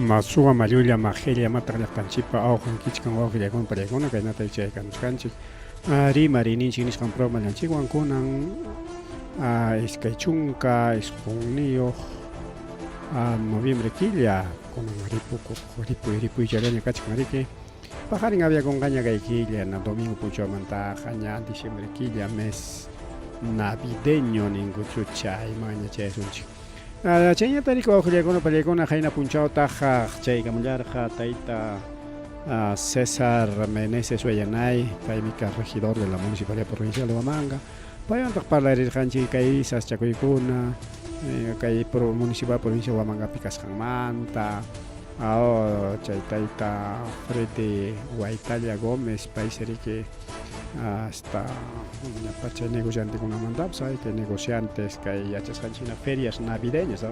Suwa mallulla majella mataq llaqtanchikpa awqan kichkan wawqillaykuna pallaykuna kaynata ichaykamuchkanchik rimariyninchik nisqan programallanchikwan kunan 29 noviembre killa kunan ripukuq ripuy ripuychallaña kachkan riki paqarin aviakunqaña kay killa na domingo punchawmantaqa ña diciembre killa mes navideño ninkuchu chaymanña chayasunchik. Chayñata riki wawqillaykuna pallaykuna qayna punchawtaq chaykamullarqa tayta César Meneses Huayanay, paymi ka regidor de la Municipalidad Provincial de Huamanga, paywantaq parlarirqanchik kay saschakuykuna kay Municipal Provincia de Huamangapi kasqanmanta, chay tayta Freddy Huaytalla Gómez paysi riki hasta chay negociantekunamantapas hay kay negociantes kay yachasqanchik hina ferias navideñas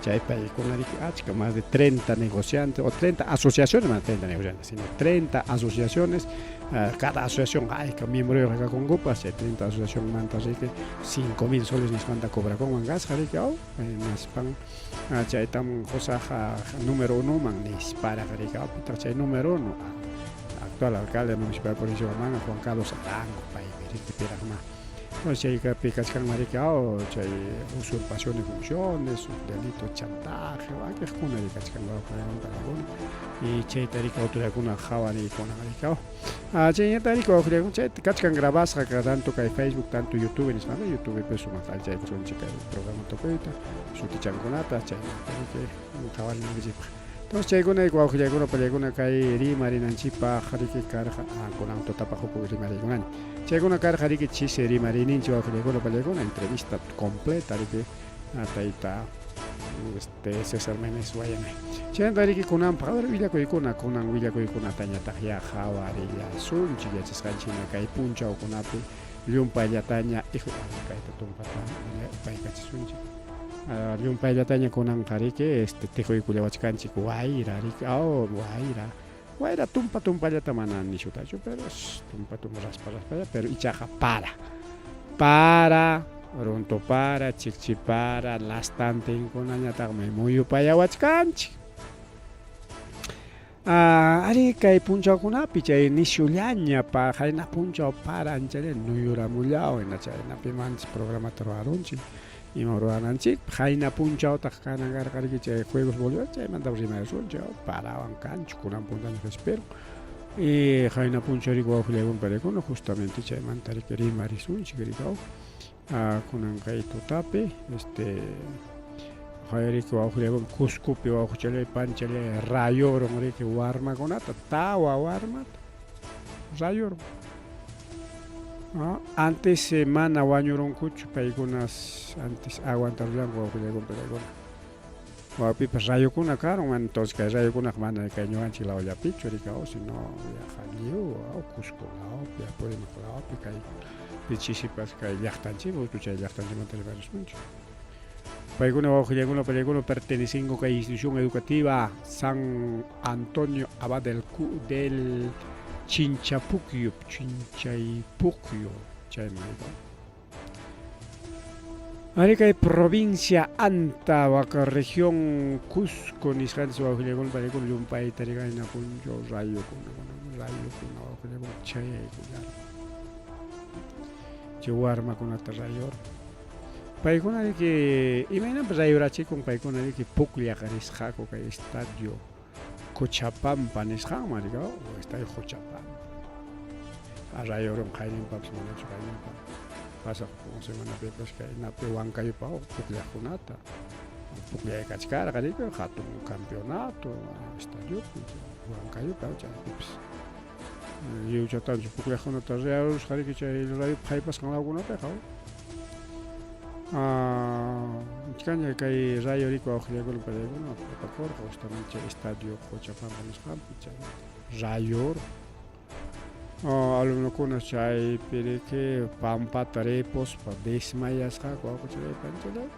chay paykuna riki achka más de 30 negociantes o 30 asociaciones mana 30 negociantes sino 30 asociaciones cada asociación ayka miembroyuq kakunkupas chay 30 asociacionmanta riki 5000 soles nisqanta cobrakunman kasqa riki aw hinaspan chaytam qusaq número unoman nisparaq riki aw pitaq chay número uno actual alcalde municipal provincia de Huamanga Juan Carlos Arango paymi riki piraqma entonces chaypi kachkanman riki aw chay usurpación de funciones delito chantaje wakiqkuna riki kachkan wawqikuna y chayta riki autoridadkuna qhawariykunan riki aw chayñata riki wawqillakuna chayta kachkan grabasqa tanto kay Facebook tanto YouTube nisqanta YouTubepi sumaqta allichaykusunchik kay programa tukuyta sutichankunata chaymanta riki qhawarinaykichikpaq. Entonces chaykuna wawqillaykuna pallaykuna kay rimarinanchikpaq riki karqa kunan tutapaq huk rimariykunaña. Chaykuna karqa riki chisi rimariyninchik wawqillaykuna pallaykuna entrevista completa riki tayta este César Menes Guayanay. Chaymanta riki kunanpaq a ver willakuykuna kunan willakuykunatañataq ya qhawarillasunchik yachasqanchikna kay punchawkunapi llumpayllataña hijo kayta tumpata upaykachisunchik. Llumpayllataña kunanqa riki este tiquykullawachkanchik wayra riki aw wayra wayra tumpa tumpallata mana nishutachu pero tumpa tumpa raspa raspalla pero ichaqa para para runtu para chikchi para lastantinkunañataqmi muyupayawachkanchik. Arí, kay punchawkunapi chay nisyullaña pa qayna punchaw para anchalla nuyuramullaw hina chaynapimanchis programata ruwarunchik ima ruwananchikpaq qayna punchawtaq kanan karqa riki chay Juegos Bolívar chaymanta rimarisunchik parawan kanchu kunan puntaña qespirun y qayna punchaw riki wawqillaykuna paykuna justamente chaymanta riki rimarisunchik riki Kunan kay tutapi este riki wawqillayku Cuscopi wawqichalay panchalay rayorun riki warmakunata tawa warmata rayorun. Antes mana wañurunkuchu paykunas antes aguantarullanku wawqillayku paykuna. Wapipas rayokuna karun, entonces kay rayokunaqa mana kay ñuqanchik lawllapichu riki sino yaqa lliw Cusco lawpi, Apurímac lawpi kay pichisipas kay llaqtanchikman chay llaqtanchikmanta rimarisunchik. Paykuna wawqillaykuna pallaykuna pertenecenku kay institución educativa San Antonio Abad del, del Chinchapukyu, Chinchaypukyu, chayman. Ari kay provincia Anta, waka región Cusco nisqanchis wawqillaykuna pallaykuna llumpayta rikayna punchaw rayokuna rayokuna wawqillaykuna chayaykullarqa. Chay warmakunata rayor. Paykuna riki imaynanpi rayorachikun paykuna riki pukllaq risqaku kay estadio Cochapampa nisqanman riki estadio Cochapampa. Rayorun qayninpapas manachu qayninpa pasaq semanapipas kaynapi Huancayopa pukllaqkunata pukllaykachkarqa riki hatun campeonato estadiopi Huancayopi chaypipas lliwchatanchu pukllaqkunata rayarusqa riki chay rayupa haypasqan lawkunapiqa. Chikaña kay rayo riki wawqillaykuna pallaykuna apakurqa justamente chay estadio Cochapampa nisqanpi chay rayor alumnokuna chaypi riki pampata ripuspa desmayasqaku wawqichalay panchalay.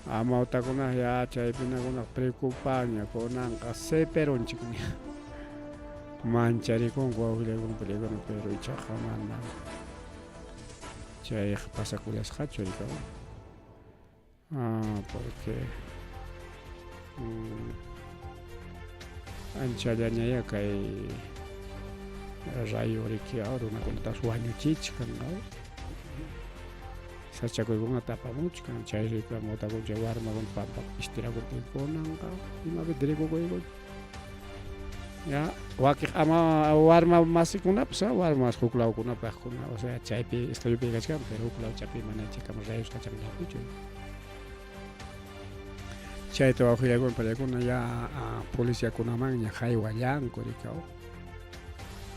Amawtakuna ya chaypinakuna preocupaña kunanqa seperunchik mancharikunku wawqillaykuna pallaykuna pero ichaqa mana chayqa pasakullasqachu riki porque Anchallañayá kay rayo riki runakunatapas wañuchichkan, sachakuykunata apamuchkan, chay rikamutakun chay warmakuna pampapi istirakuptin kunanqa imapitaq rikukuyku. Ya, wakiq ama warma masikunapas, warma masi huk lawkunapaqkuna, o sea, chaypi estadiopi kachkan, pero huk lawchapi mana chaykama rayos kachanqapichu. Chayta wawqillaykuna pallaykuna ya policiakunamanña haywallanku rikaw.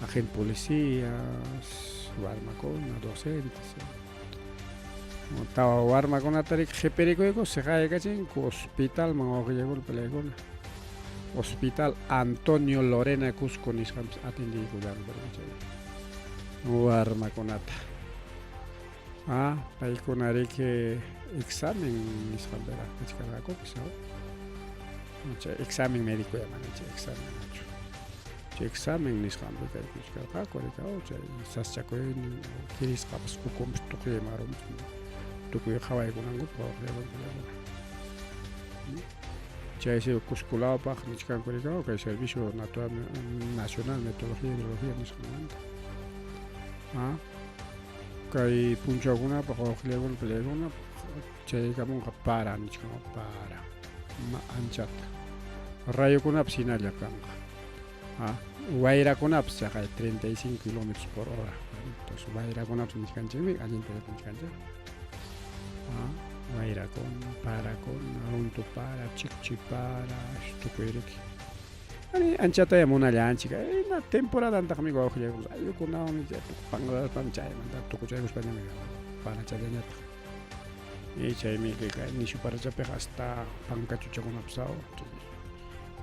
Agente policías, warmakuna, docentes. Tawa warmakunata riki qhipirikuyku siqaykachinku hospitalman wawqillaykuna pallaykuna. Hospital Antonio Lorena Cusco nisqanpis atendiykullanku riki chay warmakunata. Ah, paykuna riki examen nisqanpiraq kachkarqakupis, aw? Chay examen médico ya mana chay examen nachu. Chay examen nisqanpi kaykuchkarqaku riki, aw? Chay saschakuynin kirisqapas ukunpis tuqyaymarunpis tukuy qhawaykunankupaq wawqillakuna. Chaysi Cusco lawpaq nichkanku riki, aw? Kay Servicio Natural Nacional Meteorología y Hidrología nisqanmanta. Ah, Kay punchawkunapaq wawqillaykuna peleaykuna chayaykamunqa para nichkan para ma anchata rayokunapas hinalla kanqa ah, wayrakunapas chaqay 35 kilómetros por hora entonces wayrakunapas nichkanchikmi allinta nichkanchik ah, wayrakuna parakuna runtu para chikchi para tukuy riki Ari anchataya munallanchik ima temporadantaqmi wawqillayku rayukunawanmi chay panqararpam chaymanta tukuchaykuspañami parachallañataq y chaymi kay nishu parachapiqa hasta pankachuchakunapas aw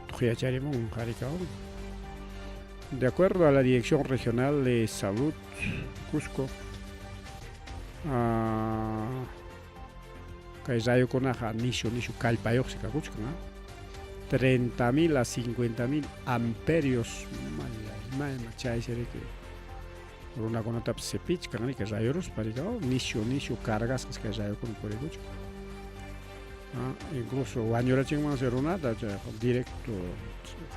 tuqyacharimun qarikaw. De acuerdo a la Dirección Regional de Salud Cusco, Kay rayukunaqa nishu nishu kallpayuqsi kakuchkan, a 30 mil a 50 mil amperios mayay mayma chaysi riki runakunatapas sipichkan riki rayuruspa riki nishu nishu cargasqas kay rayukuna purikuchkan. Incluso wañurachinmansi runata chayqa directo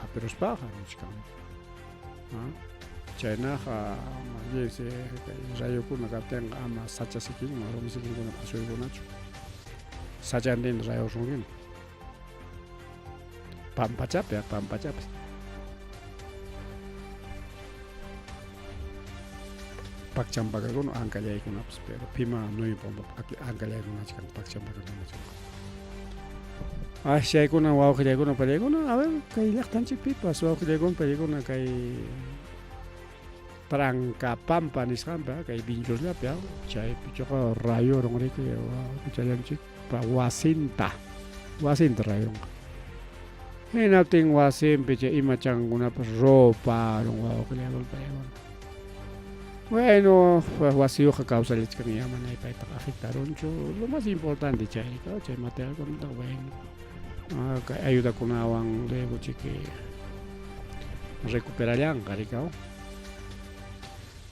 hapiruspaqa nichkan. Chaynaqa allinsi kay rayukuna kaptinqa ama sacha sikinman rumi sikinkunaman asuykunachu. Sachantinta rayusunkiman. Pampachapi, pampachapi. Pakchampakakuna ankallaykunapas, pero pima nuyu pampapi ankallaykunachkan pakchampakakunachkan. Ay, chaykuna wawqillaykuna pallaykuna, a ver, kay llaqtanchikpipas wawqillaykuna pallaykuna kay Trancapampa nisqanpi, kay Vinchosllapi, chaypichuqa rayurun riki wawqichallanchikpa wasinta, wasinta rayurunqa. Hinaptin wasinpi chay ima chankunapas ruparun wawqillaykuna pallaykuna. Bueno, wasiyuqqa kawsallachkan ya mana paytaqa afectarunchu. Lo más importante chay, chay materialkunataqa bueno, kay ayudakunawan luego chiki recuperallanqa rikaw.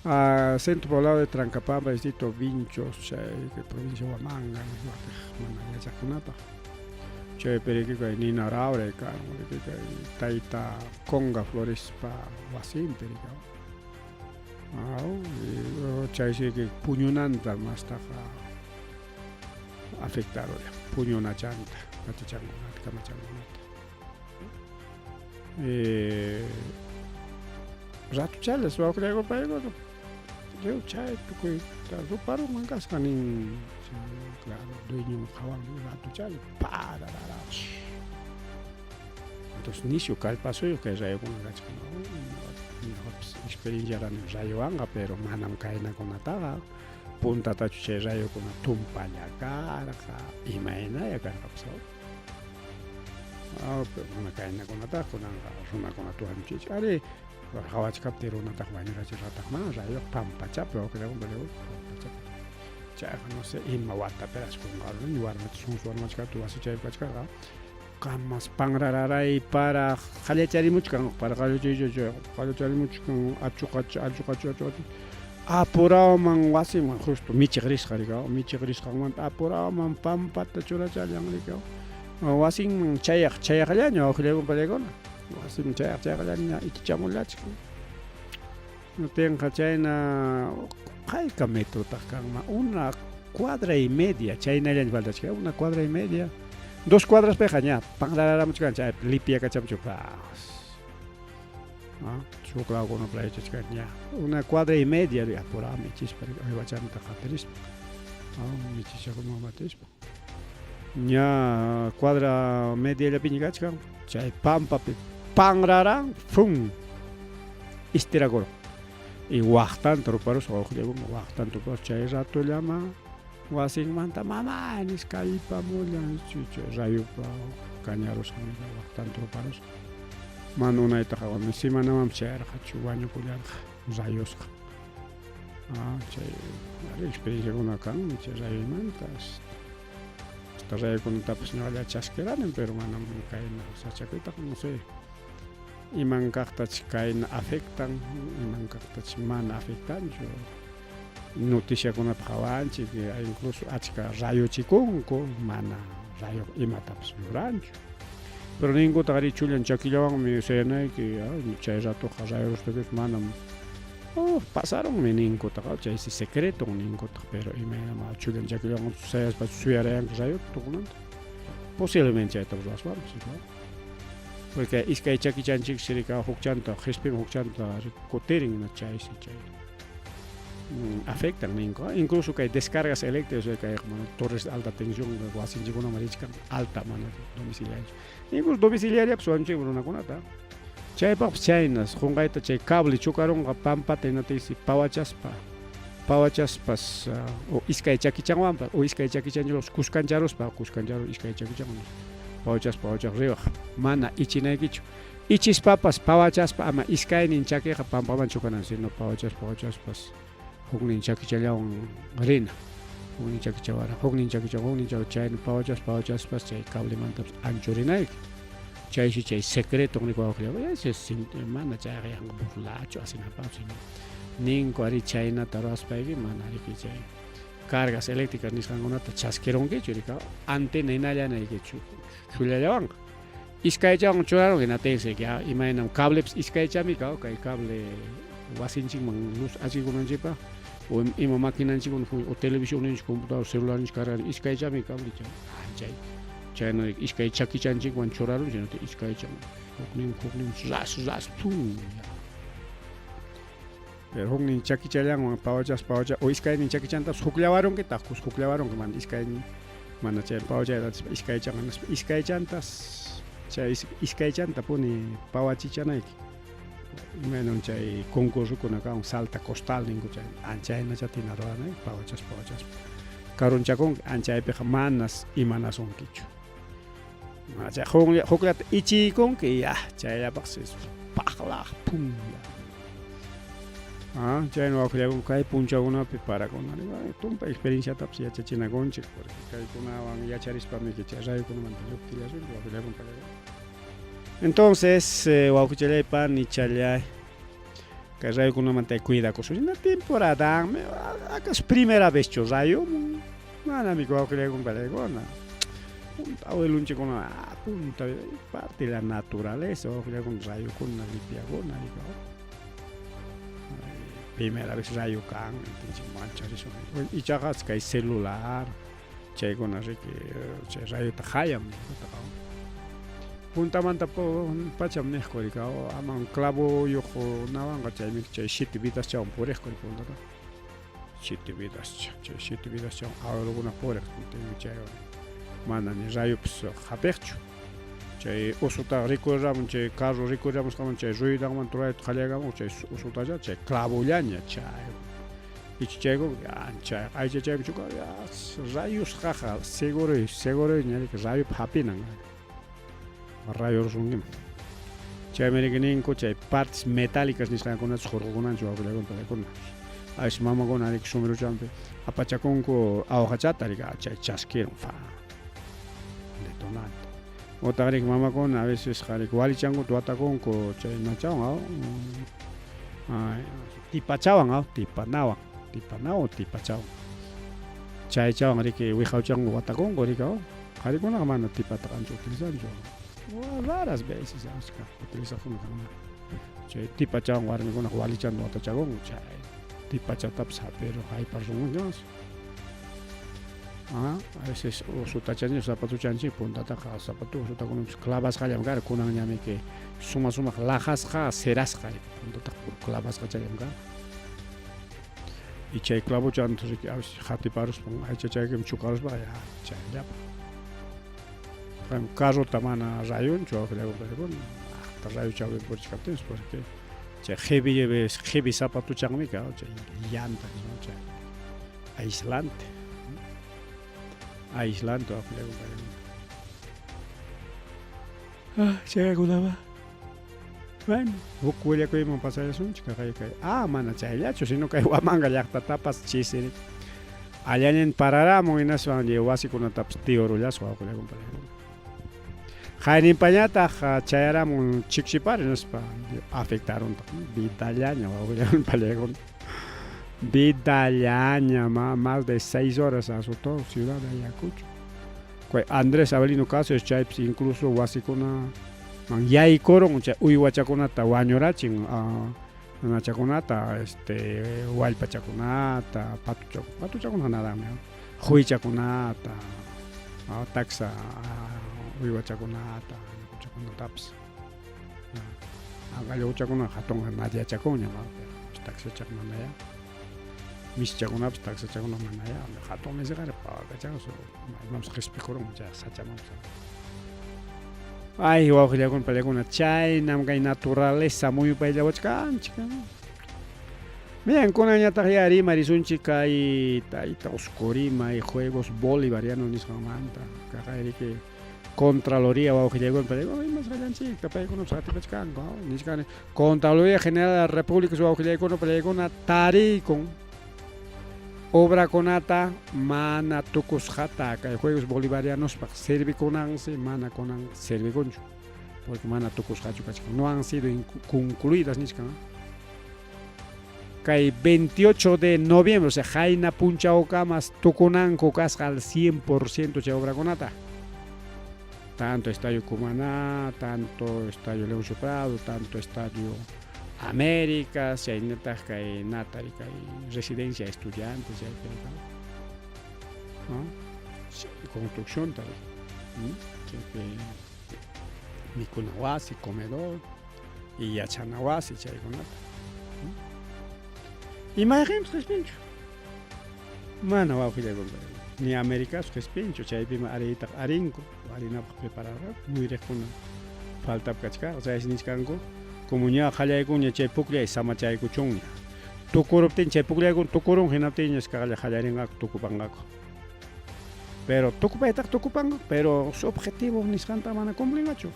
Ah, centro poblado de Trancapampa, distrito Vinchos, chay provincia Huamanga, wakiq mana yachaqkunapaq. Chaypi riki kay nina rawray kan, riki kay tayta Conga Florespa wasinpi rikaw. Aw, chaysi puñunanta mastaqa afectarurqa, puñunachanta, pachachankunata, kamachankunata. Ratuchallas wawqillayku paykuna lliw chay tukuyta ruparunman kasqa nin, claro, dueñon qhawan ratuchalla pararara. Entonces nisyu kallpasuyuq kay rayukuna kachkan. Ñuqapas experienciarani rayuwanqa, pero manam kaynakunataqa puntatachu chay rayukuna tumpalla karqa, imaynaya karqapas. Ah, pero mana kaynakunataqa kunanqa runakunata wañuchich. Ari, qhawachkaptin runataqa wañurachirqataqmá rayuq pampachapi pampachapi. Chayqa no sé ima watapiraqsi qunqaruni warmacha sunsu warmachkaptin wasichaypi kachkarqa. Kamas panrararay para qallacharimuchkan para qallacharimuchkan achuqacha achuqacha achuqacha apurawman wasiman justo michiq risqa rikaw michiq risqanmanta apurawman pampata churachallan rikaw wasinman chayaq chayaqllaña wawqillaykuna pallaykuna. Wasiman chayaq chayaqllaña ichichamullachkan. Tinqa chayna hayka metrotaq kanman una cuadra y media chaynallaña faltachkan una cuadra y media dos cuadraspiqa ña panrararamuchkan chay lipyakachamuchkan pas huk lawkunapi yachachkan ña una cuadra y media apurami ichispa uywachanta qatirispa michichakuman qatispa ña cuadra mediallapiña kachkan chay pampapi panraran fun istirakurun y waqtanta ruparusqa wawqillaykunqa waqtanta ruparusqa chay ratollama wasinmanta mamá nispa kallpamullan chay rayupa kañarusqan waqtanta ruparusqa mana unaytaqa semanamanpas chayarqachu wañukullarqa rayusqa chay experienciakuna kanmi chay rayoymanta hasta rayokunatapas ñuqalla chaskirani pero manam kayna sasachakuytaqa no sé iman kaqtach kayna afectan iman kaqtach mana afectanchu noticiakunapi qawanchik incluso achka rayochikunku mana rayo imatapas ruranchu pero ninkutaq ari chullan chakillawanmi sayanayki chay ratoqa rayoruspaykipis manam oh, pasarunmi ninkutaq chaysi secreton ninkutaq pero imaynama chullan chakillawan sayaspa suyarayanku rayota tukunanta posiblemente chayta ruwaswanpas porque iskay chakichanchiksi rika hukchanta qhispin hukchanta kutirin chaysi chay afectan ninku incluso kay descargas eléctricas kay torres de alta tensión wasinchikkunaman richkan alta mana domiciliario incluso domiciliariapas wañuchin runakunata chaypaqpas chaynas qunqayta chay cable chocarunqa pampata hinaptinsi pawachaspa pawachaspas o iskay chakichanwanpas o iskay chakichanchikwanpas kuskancharuspa kuskancharus iskay chakichanwan pawachaspa pawachaq riwaq mana ichinaykichu ichispapas pawachaspa ama iskaynin chakiqa pampaman chocanan sino pawachaspa pawachaspas huknin chakichallawan rina huknin chakichawanraq huknin chakichawan huknin chakichawan chayna pawachaspa pawachaspas chay cablemantapas anchurinayki chaysi chay secreto niku wawqilla mana chayqa yanqa burlachu asinapaqchu sino ninku ari chaynata ruwaspayki mana riki chay cargas eléctricas nisqankunata chaskirunkichu rika antena hinallanayki chullallawanqa iskaychawan churarunki hinaptinsi imaynam cablepis iskaychami kay cable wasinchikman luz achkikunanchikpaq o ima maquinanchikkuna o televisionninchik computador celularninchik cargar iskaychami cable chay chayna iskay chakichanchikwan churarunchik hinaptin iskaychan huknin huknin ras ras pum pero huknin chakichallanwan pawachas pawacha o iskaynin chakichantapas hukllawarunkitaq hukllawarunki mana iskaynin mana chay pawachayta iskaychan iskaychantas chay iskaychantapuni pawachichanayki imaynam chay concursokuna kan salta costal ninku chay anchaynachatina ruranayki pawachaspa pawachaspa karunchakunki anchaypiqa manas imanasunkichu mana chay hukllata ichiykunki ya chayllapaqsi paqlaq pum ah chayna wawqillakuna kay punchawkunapi parakuna tumpa experienciatapas yachachinakunchik porque kaykunawan yacharispami chay rayukunamanta lluptillasunchik wawqillakuna. Entonces wawqichallay panichallay kay rayukunamanta cuidakusun hina temporadanmi acaso primera vezchu rayumun manami wawqillaykuna panaykuna punta abuelonchikkuna punta parte de la naturaleza wawqillaykuna rayukuna lipiakuna primera vez rayo kan mancharisun ichaqa kay celular chaykuna riki chay rayuta hayam puntamanta pacham niqku riki aman clavoyuq nawanqa chaymi chay siete vidaschawan puriqku puntata siete vidascha chay siete vidaschawan abuelokuna puriq chaywan mana ni rayupas hapiqchu chay usutaqa rikuriramun chay carro rikuriramusqaman chay ruedanmanta rayuta qallaykamun chay usutacha chay clavollaña chay ichichayku ancha aychachaymi chuka rayusqaqa seguro seguro ña rayupa hapinan rayorusunkiman chaymi riki ninku chay partes metálicas nisqankunatas hurqukunanchik wawqillakuna paykuna a mamakuna riki sumiruchanpi apachakunku awqachata riki chay chaskirun fa detonante utaq riki mamakuna a veces riki walichankuta watakunku chay imachawan tipachawan tipanawan tipanawan tipachawan chaychawan riki wiqawchanku watakunku riki qharikunaqa mana tipataqa ancha utilizanchu. Raras veces achka utilizaqkuna kan. Chay tipachawan warmikunaq walichanta watachakunku chay tipachatapas hap'iruq hayparunku. Ah, a veces usutachanchik zapatuchanchik puntataqa zapatu usutakunapas clavasqallam kara kunanñamiki suma sumaq laqasqa cerasqa puntataqa puro clavasqachallam kara. Y chay clavochanta riki a veces hatiparuspan aychachaykim chukaruspa ya chayllapaq. Carrota mana rayunchu hasta rayo chawpi purichkaptinpas porque chay qibi qibi zapatuchanmi chay llanta chay aislante aislante ah chaykunama bueno huk willakuyman pasallasunchik kay kay ah mana chayllachu sino kay Huamanga llaqtatapas chisi allañin pararamun hinaspa wasikunatapas tiurullasqa wawqillakuna. Qayninpañataq chayaramun chikchipari nispa afectaruntaq vidallaña wawqillakuna pallakuna. Vidallaña más de 6 horas azotó ciudad de Ayacucho. Andrés Avelino Cáceres chaypis incluso wasikuna man yaykurun chay uywachakunata wañurachin nanachakunata este wallpachakunata patuchakuna nadami huychakunata taksa uywachakunata allquchakunatapas allquchakuna hatun nadyachakunña taksachaqa manayá mischakunapas taksachakuna manayá hatun misiqa pawakachan maymanpas qispikurun chay sachamanpas. Ay wawqillakuna pallakuna chaynam kay naturaleza muyupayllawachkanchik. Miren kunanñataq ya rimarisunchik kay tayta Oscorima y Juegos Bolivarianos nisqanmanta. Kaqayriki Contraloría wawqillakuna pallakuna imasqallanchikta paykunapas qatipachkanku nichkani Contraloría General de la República wawqillaykuna pallakuna tariykun obrakunata mana tukusqata kay Juegos Bolivarianospaq servikunansi mana kunan servikunchu porque mana tukusqachu kachkan no han sido concluidas nichkan kay 28 de noviembre o sea qayna punchawkamas tukunanku kasqa al 100% chay obrakunata tanto Estadio Cumaná, tanto Estadio Leoncio Prado, tanto Estadio Américas, chaynataq kay Natari kay residencia estudiantes chaypi ¿no? Construcción chaypi mikuna wasi, comedor y yachana wasi chaykunata. Y mayqinpas qispinchu. Mana wawqillaykuna ni Américas qispinchu chaypim ariytaq arinku arinapaq prepararqaku muyriqkuna faltap kachkarqa chaysi nichkanku como ña qallaykunña chay pukllay samachaykuchunña tukuruptin chay pukllaykuna tukurun hinaptinñas kaqlla qallarinqaku tukupanqaku pero tukupaytaq tukupanqa pero su objetivo nisqanta mana cumplinqachu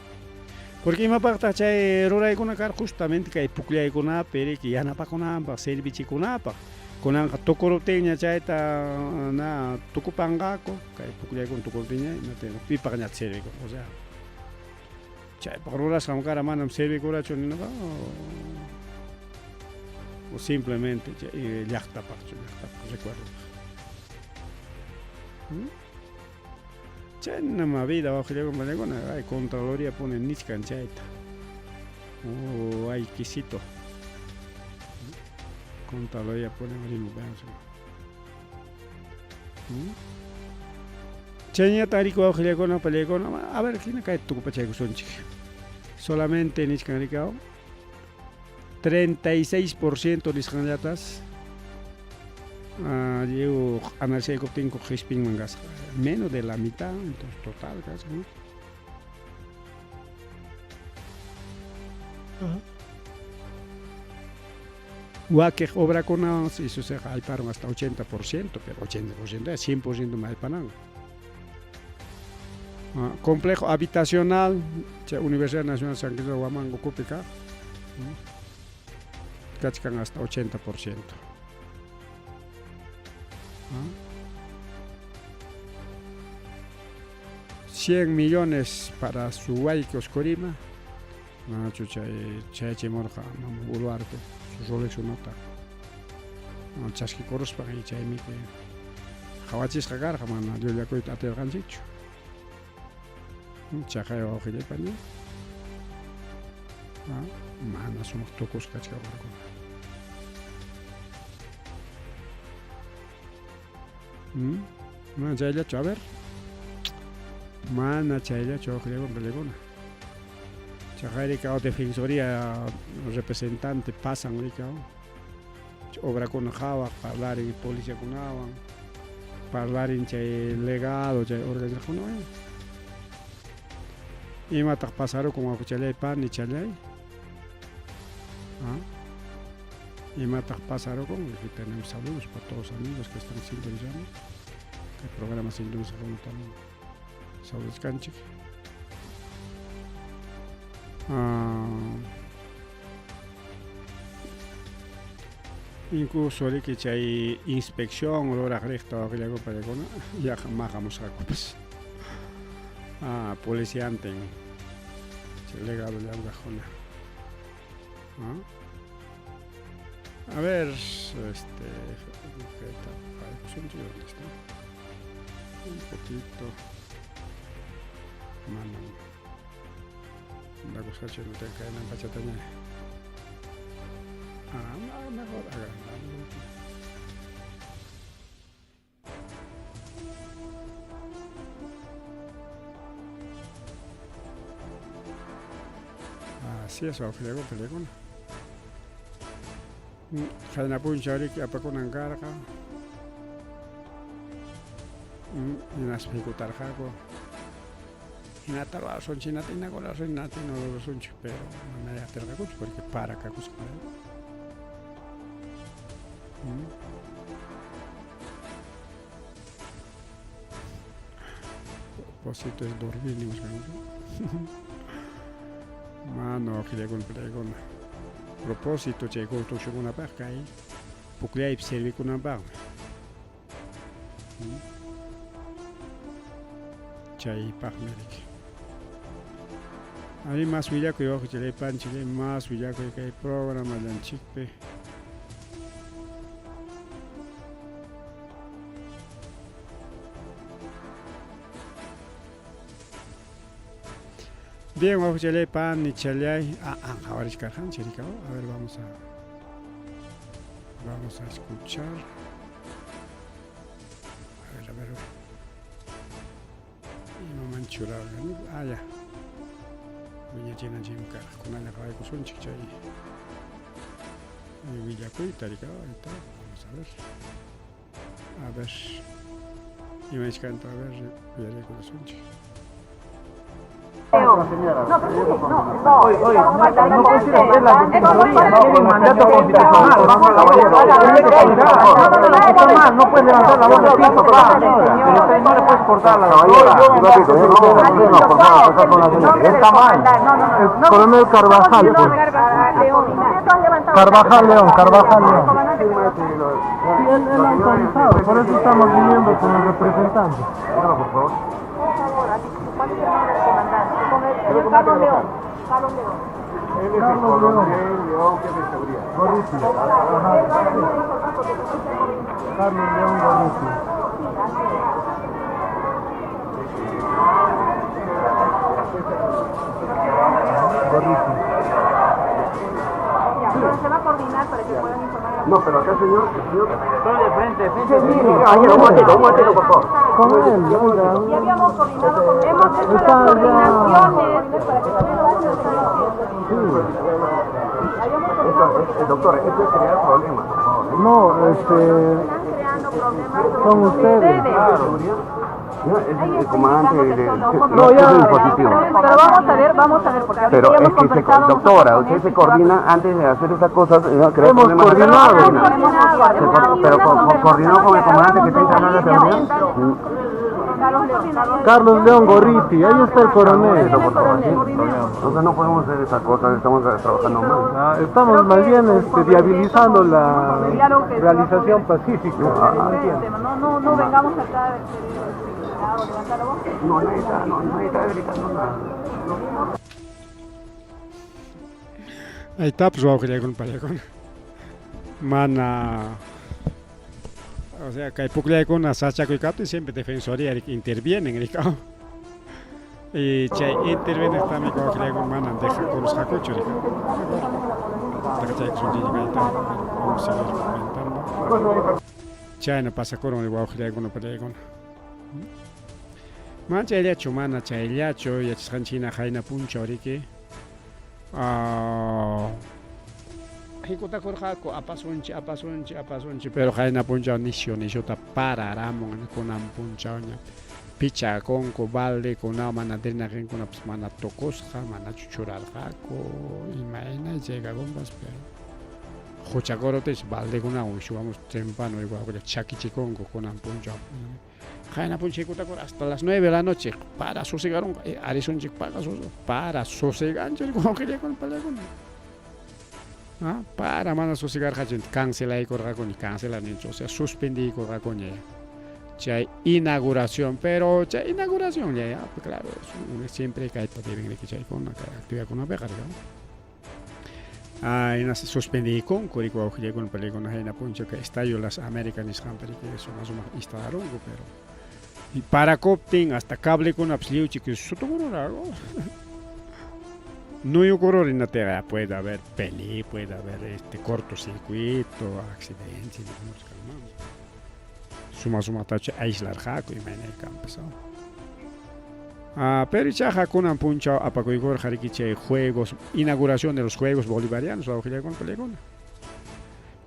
porque imapaqtaq chay ruraykuna karqa justamente kay pukllaykunapi riki yanapakunanpaq servichikunapaq kunanqa tukuruptinña chayta na tukupanqaku kay pukllaykuna tukuruptinña pipaqñataq servikun o sea chaypaq rurasqam kara manam servikurachu ninaqa o simplemente llaqtapaqchu llaqtapaq recuerdopaq. Chaynama vida wawqillakuna ay Contraloría pone nichkan chayta. Oh, ay quisito. Contraloría pone Chayñata riku wawqillakuna pallakuna a ver hina kay tukupachaykusunchik. Solamente nichkan rikaw 36% nisqanllatas lliw analizaykuptinku qispinman kasqa menos de la mitad entonces total kasqa. Wakiq obrakunawan isusiqa ayparun hasta 80%, pero 80% 100% ma aypanan. Complejo habitacional chay Universidad Nacional San Cristóbal Huamango ukupi kaq kachkan hasta 80%. 100 millones para Suwayki Oscorima manachu chay chayachimurqa mama Boluarte su Rolex unata chaskikuruspa chaymi qhawachisqa karqa mana llullakuyta atirqanchikchu. Chaqay wawqillay pani. Mana sumaq tukusqa kachkan obrakuna. Mana chayllachu, a ver. Mana chayllachu wawqillay panikuna. Chaqay rikaw defensoría representante pasan rikaw. Obrakuna qhawaq parlarin policiakunawan, parlarin chay legado chay organizakunawan. Imataq pasarukun wawqichalay panichalay? ¿Ah? Imataq pasarukun? Aquí tenemos saludos para todos los amigos que están sintonizando. El programa sintonizando también. Saludos canchik. Ah, incluso riki chay inspección ruraq riqta waqllakupa rikuna yaqa maqamusqakupas. Ah, policiantin chay legado llamkaqkuna. Ah. A ver, este, kayta ¿dónde está? Un poquito. Manam. La cosa no te cae en pachataña. Ah, mejor agrandando. Así es, wawqillakuna pillakuna. Qayna punchaw riki apakunan karqa. Hinaspa hikutarqaku. Hinata rurasunchik, hinata rurasunchik, hinata rurasunchik, pero mana atirqakuchu porque para kakusqa. Propósito es dormir, nimusqanku. Mano wawqillakuna pillakuna. Propósito chay construccionkunapaq kay pukllaypi servikunanpaqmi. Chaypaqmi riki. Ari mas willakuy wawqichalay panchalay mas willakuy kay programallanchikpi. Bien, wawqichalay panichalay. Ah, ah, qhawarichkarqanchik rika. A ver, vamos a escuchar. A ver, a ver. Imaman churarqani. Ah, ya. Wiñachinanchikmi karqa. Kunalla qhawaykusunchik chay willakuyta rika. Ahí está. Vamos a ver. A ver. Imachkanta, a ver, uyariykusunchik. No, no, oye, no puedes ir a hacer la defensoría, no tiene mandato constitucional, vamos caballero. Está mal, no puedes levantar la voz de piso, pa. Pero no le puedes cortar la doctora. Está mal. El coronel Carvajal, pues. Carvajal León, Carvajal León. Sí, él ha autorizado, por eso estamos viniendo con el representante. Por favor. ¿Cuál es el nombre del comandante? Con el señor Carlos León. Carlos León. Él es el Carlos coronel León. León, jefe de seguridad. Gorriti. Ajá. Carlos León Gorriti. Gorriti. Ya, pero se va a coordinar para que puedan informar a la No, pero acá, señor, el señor... Estoy de frente, frente. Un momentito, un momentito, por favor. Con él, oiga. Ya habíamos coordinado con hemos hecho Está las ya. coordinaciones para que también lo vayan Sí. Esto, es, doctor, esto es crear problemas, por favor. ¿eh? No, este, Están creando problemas son ustedes. Seguridad. No, es el comandante de, No, ya. dispositivo. Pero vamos a ver, porque ahorita Pero ya es hemos que se, conversado doctora, nosotros con usted él se y se va a coordina antes de hacer esas cosas, no, crear Hemos problemas. coordinado. Se pero coordinó con el comandante que está encargado de la seguridad. Carlos León. Carlos León Gorriti, ahí está el coronel. Eso, por favor, sí. Entonces no podemos hacer esas cosas, estamos trabajando mal. Ah, estamos más bien este, viabilizando la realización pacífica. No, no, no vengamos acá a querer o levantar la voz. No, nadie está, no, nadie está gritando nada. Ahí está, pues wawqillakuna pallakuna. Mana o sea, kay pukllaykuna sachakuy kaptin siempre defensoría intervienen rika. Y chay interveniqtami wawqillaykuna mana dejakurusqakuchu riki. Vamos a seguir comentando. Chayna pasakurun wawqillaykuna palaykuna. Mana chayllachu, mana chayllachu, yachasqanchik hina qayna punchaw riki. Hikutakurqaku apasunchik, apasunchik, apasunchik, pero qayna punchaw nisyu nisyuta pararamun kunan punchawña pichakunku baldekunawan mana drenajenkunapas mana tukusqa, manachu churarqaku, imayna chaykakunpas, pero huchakurutis baldekunawan wishuwamus tempano igual chakichikunku kunan punchaw. Qayna punchaw hikutakur hasta las 9 de la noche para susegarunqa, arisunchik para para suseganchik wawqillakuna palakuna. Ah, para mana susegarqachu cancelaykurqakuña, cancelar ninchu, o sea, suspendiykurqakuña chay inauguración, pero chay inauguración ya, ya, claro, siempre kayta deben riki chaykuna, kay actividadkunapiqa riki. Ah, hina suspendiykunku riki wawqillaykuna palaykuna hayna punchaw kay Estadio Las Américas nisqanpi riki suma sumaq instalarunku, pero y parakuptin hasta cablekunapas lliwchik sutukururaqu. Nuyukurur hinaptinqa puede haber peli, puede haber este cortocircuito, accidente, suma sumaqtachu aislarqaku imayna kanpas. Ah, pero ichaqa kunan punchaw apakuykurqa riki chay juegos, inauguración de los Juegos Bolivarianos, wawqillaykuna palaykuna.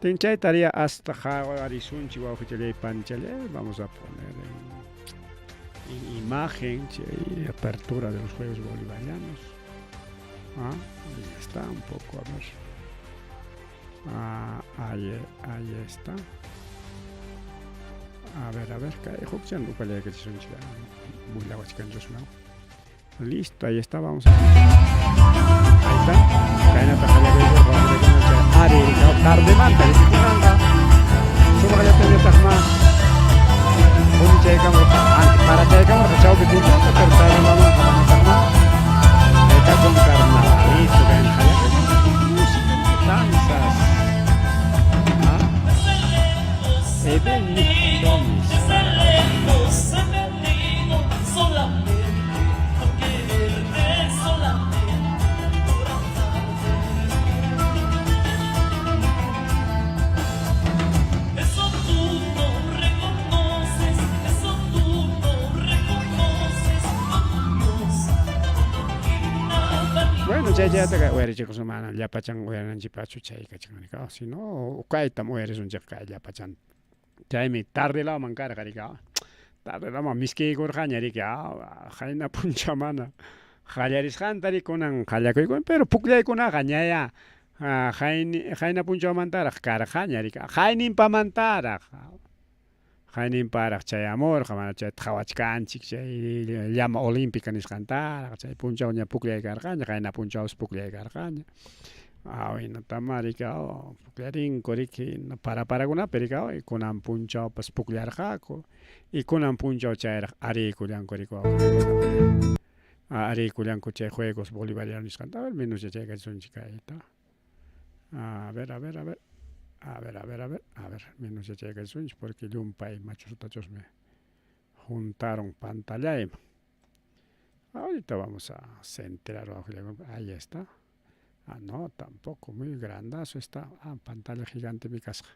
Tin chay tarea hasta qhawarisunchik wawqichallay panchallay, vamos a poner en imagen chay apertura de los Juegos Bolivarianos. Ah, ahí está un poco, a ver. Ah, ahí, ahí está. A ver, kay hukchan upallaykachisunchik, bullawachkanchusman. Listo, ahí está, vamos a ver. Ahí está. Kaynata qallariykurqa wawqillaykuna chay ari tardemanta rikikunanqa. Sumaqllatañataqma punichaykamurqa, antes parachaykamurqa chawpi punchawta, pero tardemanqa manataqma. Ahí está con carnavalito, kayna qallariykurqa, música, danzas. Ah. Eben Domis. Desde lejos he venido solamente por quererte, solamente por amarte. Eso tú no reconoces, eso tú no reconoces cuando Dios nada Bueno, chay chaytaqa uyarichikusun mana llapachan uyarinanchikpachu chay kachkan, si no kaytam uyarisunchik kay llapachan. Chaymi tarde lawman karqa riki, tarde lawman miskiykurqaña riki, qayna punchaw mana qallarisqanta riki kunan qallakuykuna, pero pukllaykunaqa ñaya qayni qayna punchawmantaraq karqaña riki, qayninpamantaraq, qayninparaq chayamurqa, mana chayta qhawachkanchik chay llama olímpica nisqantaraq, chay punchaw ña pukllay karqaña, qayna punchawpas pukllay karqaña. Waynatama riki pukllarinku riki para parakunapi riki, kunan punchawpas pukllarqaku y kunan punchaw chayraq ariykullanku riki wawqillaykuna, ariykullanku chay Juegos Bolivarianos nisqanta. A ver, menos yachaykachisunchik kayta. A ver, a ver, a ver. A ver, a ver, a ver, a ver, menos yachaykachisunchik porque llumpay machusutachusmi juntaron pantallayman. Ahorita vamos a centrar, ahí está. Ah, no, tampoco, muy grandazo está. Ah, pantalla gigante mi kasqa.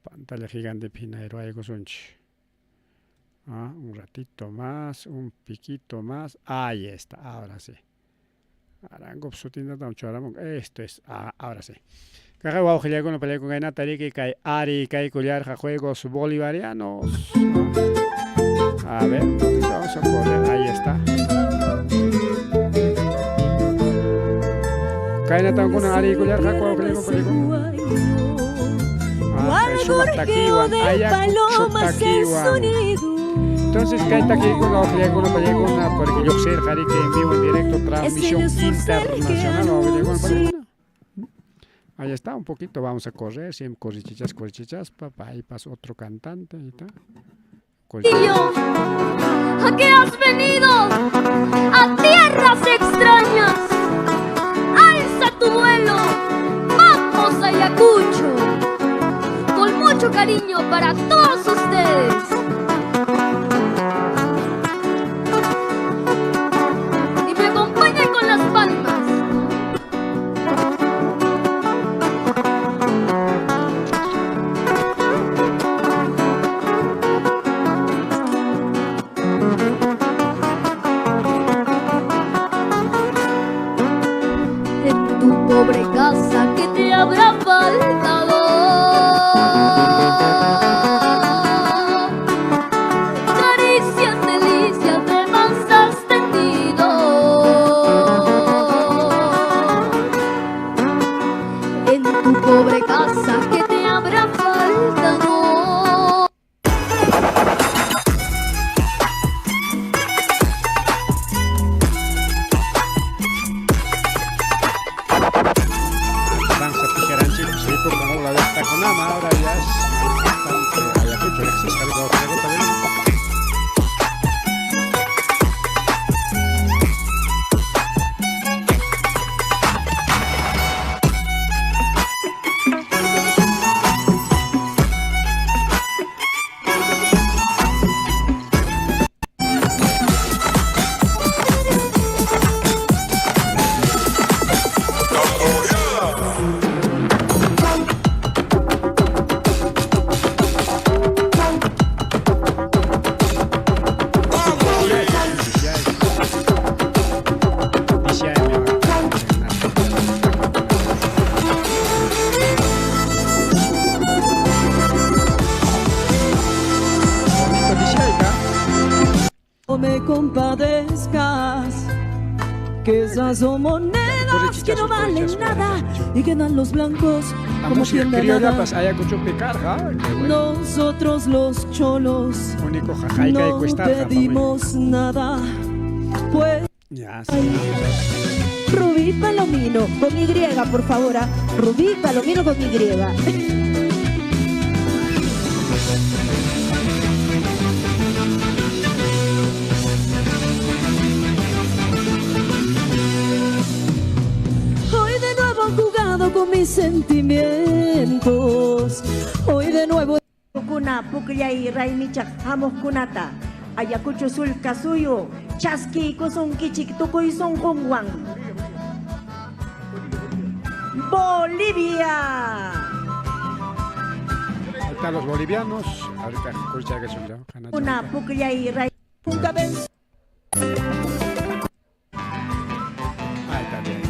Pantalla gigante hina ruwaykusunchik. Ah, un ratito más, un piquito más. Ahí está, ahora sí. Arango sutintatam churamun. Esto es, ah, ahora sí. Kaqay wawqillaykuna palaykuna kaynata riki kay ari kaykullarqa Juegos Bolivarianos. A ver, vamos a correr, ahí está. Kaynatam kunan ariykullarqaku wawqillaykuna palaykuna. Ah, kay sumaq takiwan, Ayacucho takiwan. Entonces kay takiykuna wawqillaykuna palaykuna porque lluqsirqa riki en vivo en directo transmisión internacional wawqillaykuna palaykuna. Ahí está, un poquito vamos a correr, siempre corrichichas, corrichichaspa, ahí pasa otro cantante, ahí está. ¿A qué has venido? A tierras extrañas. Alza tu vuelo. Vamos a Ayacucho. Con mucho cariño para todos ustedes. pobre casa que te habrá faltado. Caricias, delicias de más has tenido. En tu pobre casa que te habrá faltado. Danza tijeranchik, ripukan ula llaqtakunama, ahora ya es bastante Ayacucho, riqsisqa riku también. Bonito Dishayka. No me compadezcas, que esas son monedas que no valen nada y quedan los blancos La como música quien da criolla nada. pas Ayacuchopi karqa, qué bueno. Nosotros los cholos Único jajayka no cuestarqa. pedimos nada, pues Ya, sí. Rubí Palomino, con Y, por favor. ¿ah? Rubí Palomino con Y. Hoy de nuevo han jugado con mis sentimientos. Hoy de nuevo Kuna pukllay raymichaq hamuqkunata Ayacucho sulka suyu chaskiykusunkichik tukuy sunqunwan. Bolivia. Ahí están los bolivianos. Ahorita escucha que son ya. Kuna pukllay ray nunca vencí. Ahí está bien.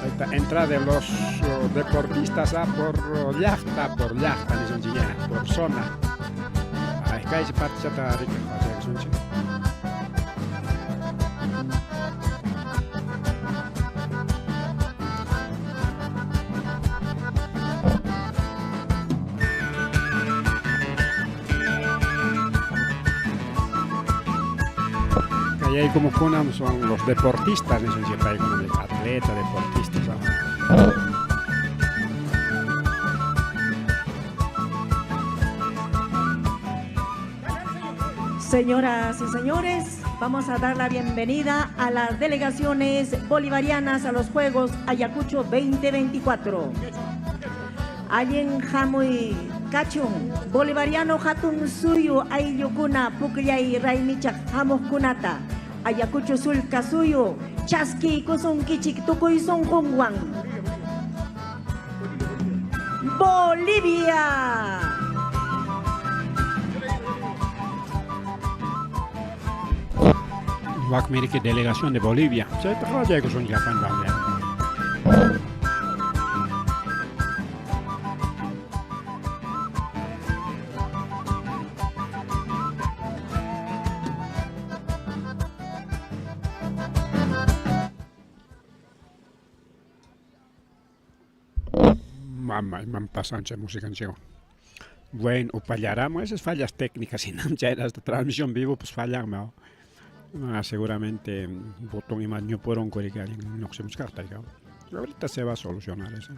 Ahí está, entrada de los deportistas por llaqta, por zona. Ahí está, ese parte ya está rica, que son. Y ahí como kunam son los deportistas, atleta, deportistas. ¿No? Señoras y señores, vamos a dar la bienvenida a las delegaciones bolivarianas a los Juegos Ayacucho 2024. Allin hamuy kachun, bolivariano hatun suyu ayllukuna pukllay raymichaq hamuqkunata. Ayacucho sulka suyu, chaskiykusunkichik tukuy sunqunwan. Bolivia. Wakmiriki delegación de Bolivia. Chayta son Japan también. Mamá, man pasan música en Bueno, upallaramos esas fallas técnicas y no esta transmisión vivo, pues fallan, ¿no? Ah, seguramente botón y más no puedo que alguien no se buscar. Ahorita se va a solucionar eso.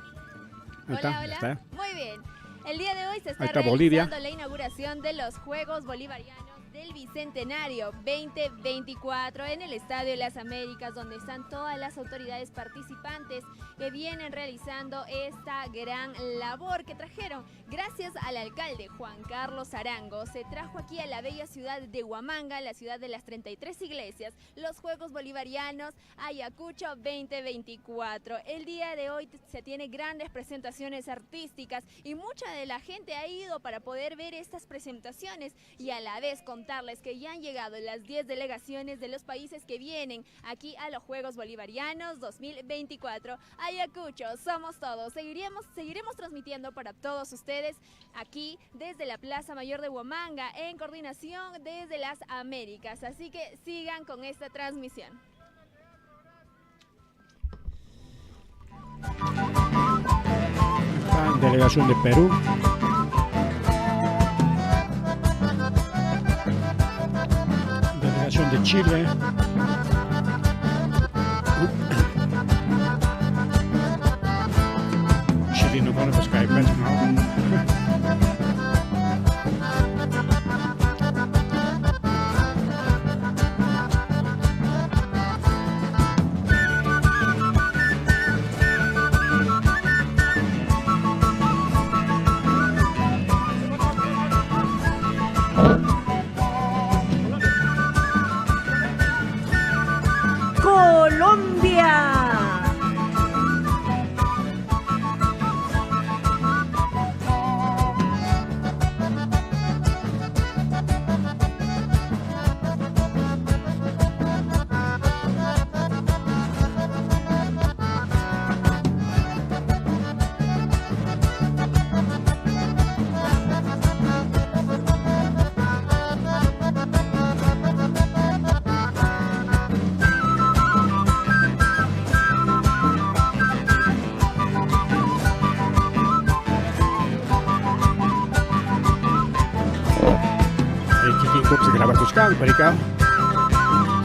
Ahí está, Hola, hola. está. Muy bien. El día de hoy se está, Ahí está Bolivia. realizando la inauguración de los Juegos Bolivarianos del Bicentenario 2024 en el Estadio de las Américas, donde están todas las autoridades participantes que vienen realizando esta gran labor que trajeron. Gracias al alcalde Juan Carlos Arango, se trajo aquí a la bella ciudad de Huamanga, la ciudad de las 33 iglesias, los Juegos Bolivarianos Ayacucho 2024. El día de hoy se tiene grandes presentaciones artísticas y mucha de la gente ha ido para poder ver estas presentaciones y a la vez contar comentarles que ya han llegado las 10 delegaciones de los países que vienen aquí a los Juegos Bolivarianos 2024. Ayacucho, somos todos. Seguiremos, seguiremos transmitiendo para todos ustedes aquí desde la Plaza Mayor de Huamanga en coordinación desde las Américas. Así que sigan con esta transmisión. Delegación de Perú. Delegación de Chile. Chile no conoce ¿no? Colombia. Kikinkupas grabakuchkanku parika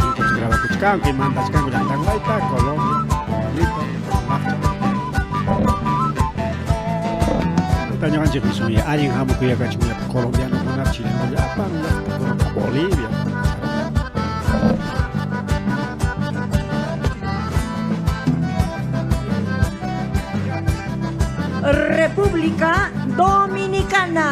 kikinkupas grabakuchkanku imantachkanku llaqtanwayta Colombia bonito maqcha ñuqanchikmi sunya allin hamukuyakachun llapa colombianokuna chileno llapan llaqtakuna Bolivia. República Dominicana.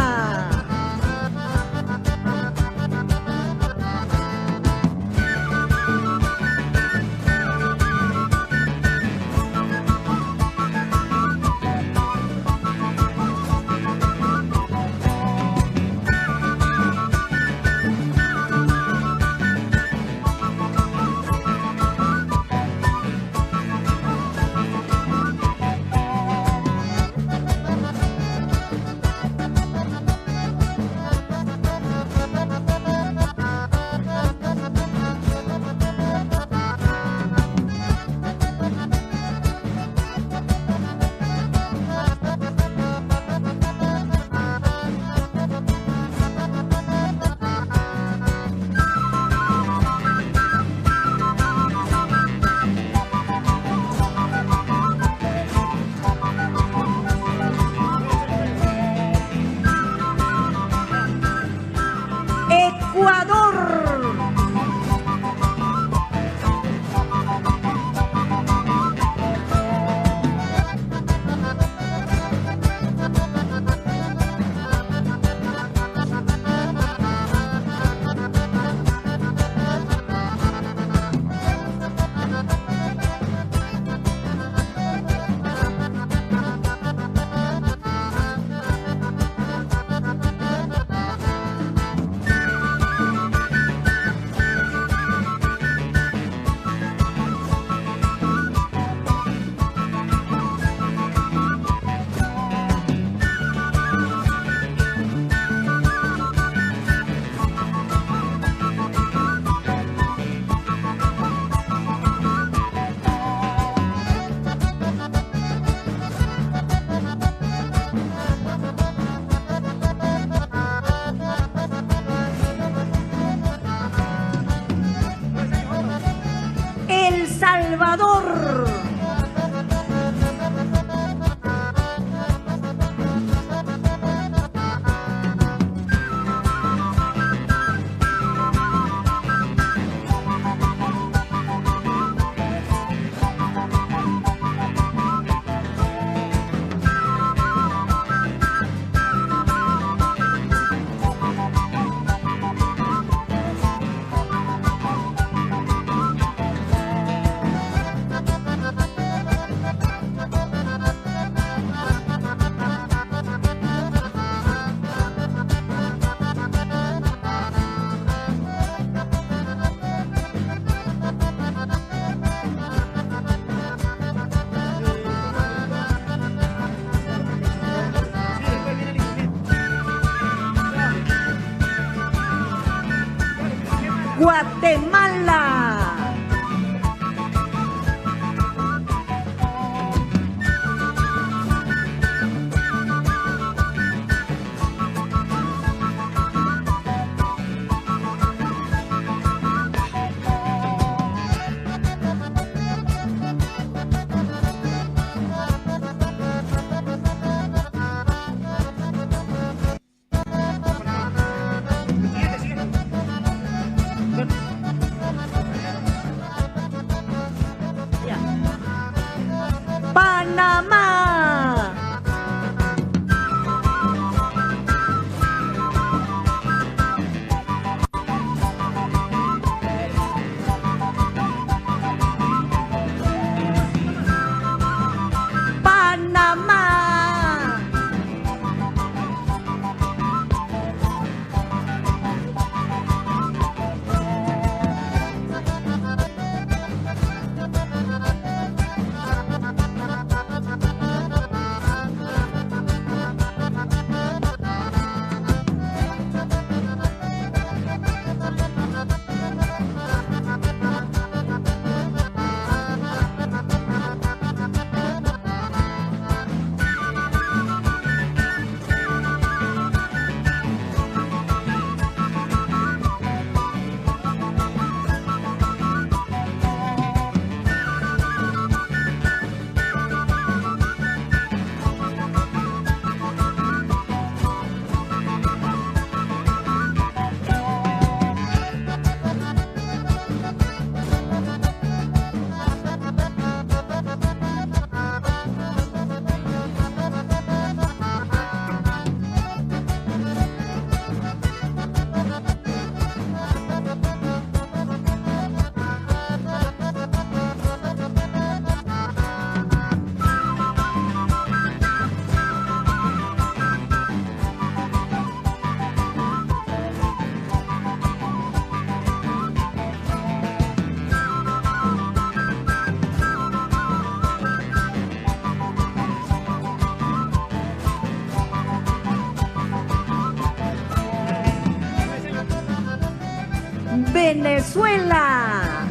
Venezuela.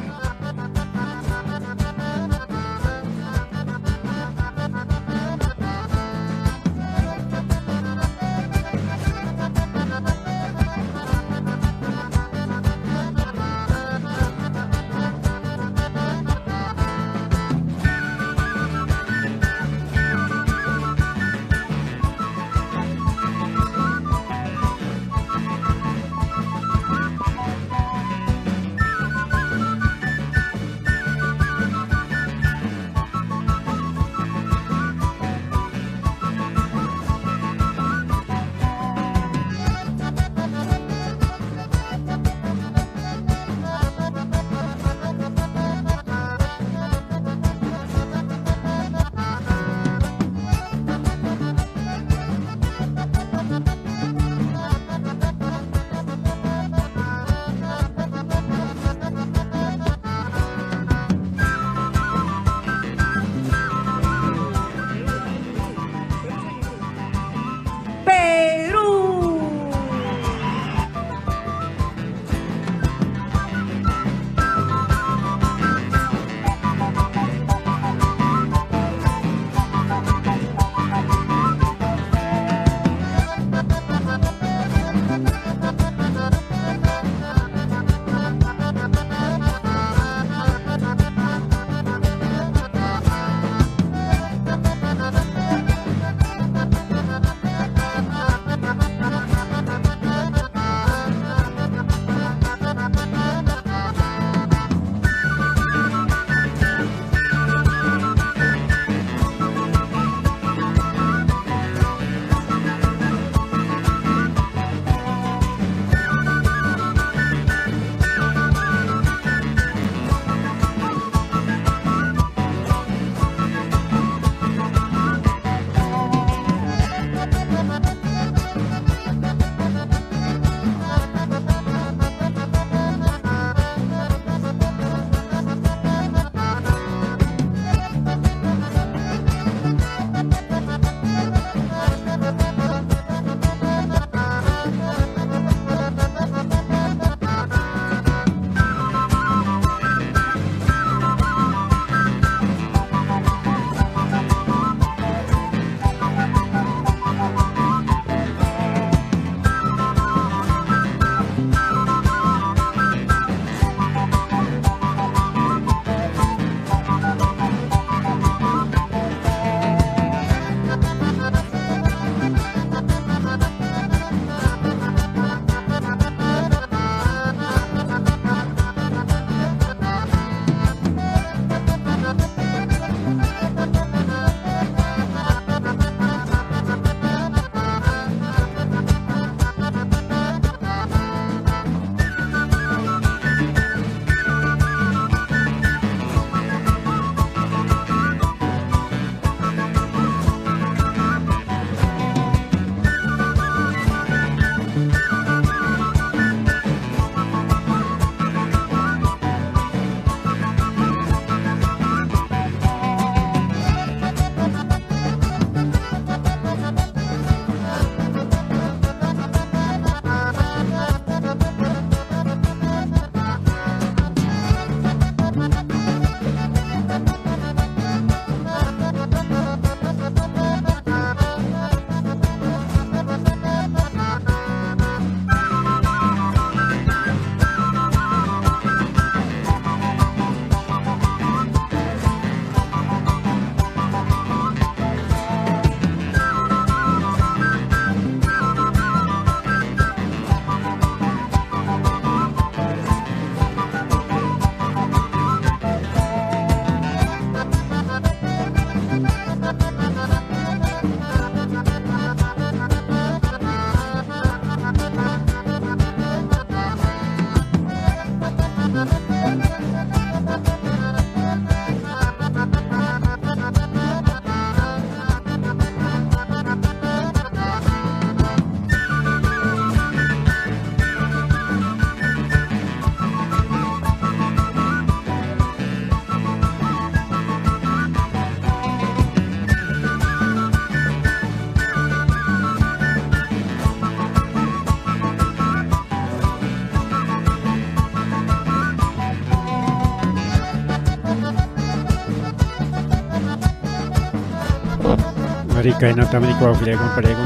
Kaynatam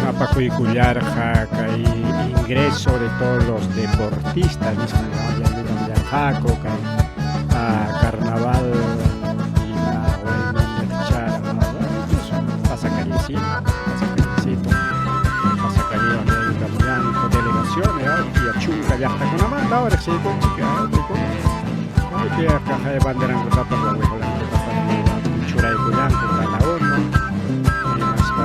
apakuykullarqa kay ingreso de todos los deportistas nisqan kay carnaval ima pasacallecito pasacallecito pasacallewan delegaciones chunka llaqtakunamanta riqsiykunchik kay banderankutapas wawqikunankutapas churaykullanku cada uno hinaspa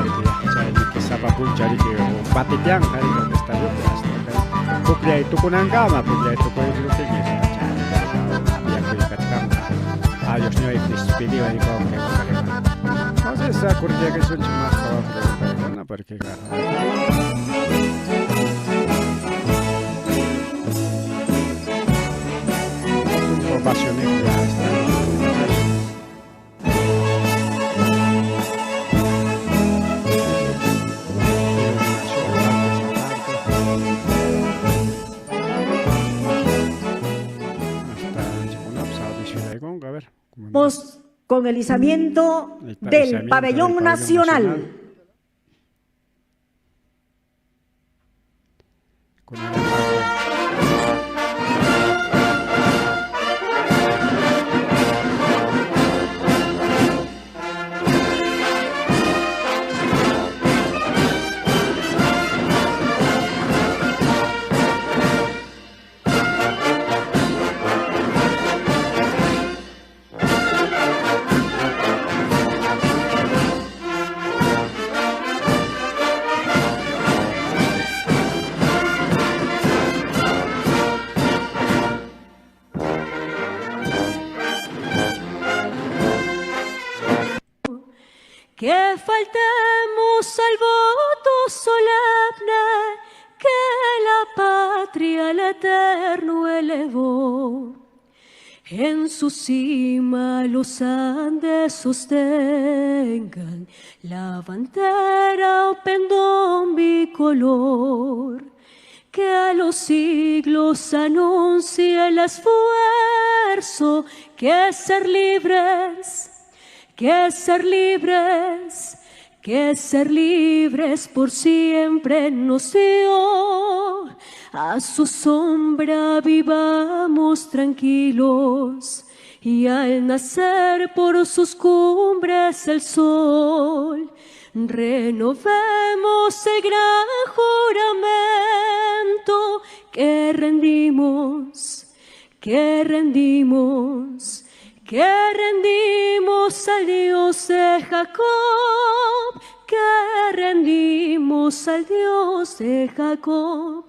sapa punchaw riki patiteanqa riki estadiopi hasta kay pukllay tukunankama pukllay tukuykuptin apiakuy kachkanqa adiós despedido entonces kurtiyakisunchik más paykuna porque ovaciones ya están. Con el izamiento del pabellón nacional. Que faltemos al voto solemne que la patria al eterno elevó. En su cima los Andes sostengan la bandera o pendón bicolor, que a los siglos anuncie el esfuerzo que ser libres, que ser libres, que ser libres por siempre nos dio. A su sombra vivamos tranquilos y al nacer por sus cumbres el sol, renovemos el gran juramento que rendimos, que rendimos, que rendimos al Dios de Jacob, que rendimos al Dios de Jacob,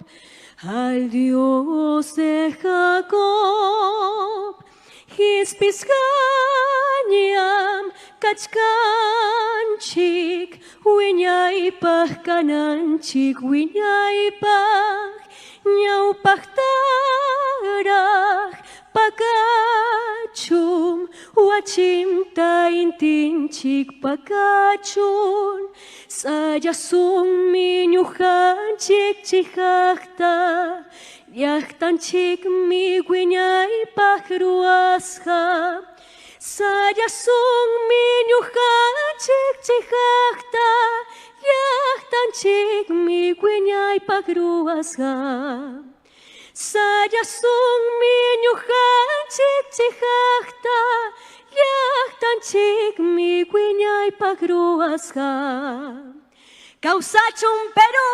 al Dios de Jacob. Hispizgañam kachkanchik, wiñaypaq kananchik, wiñaypaq ñawpaqtaraq pakachun, wachinta intinchik pakachun, sayasunmi ñuqanchik chihaqta, llaqtanchikmi wiñaypaq ruwasqa, sayasunmi ñuqanchik chihaqta, llaqtanchikmi wiñaypaq ruwasqa. Sayasunmi ñuqanchik chihaqta, llaqtanchikmi wiñaypaq ruwasqa. Kawsachun Perú.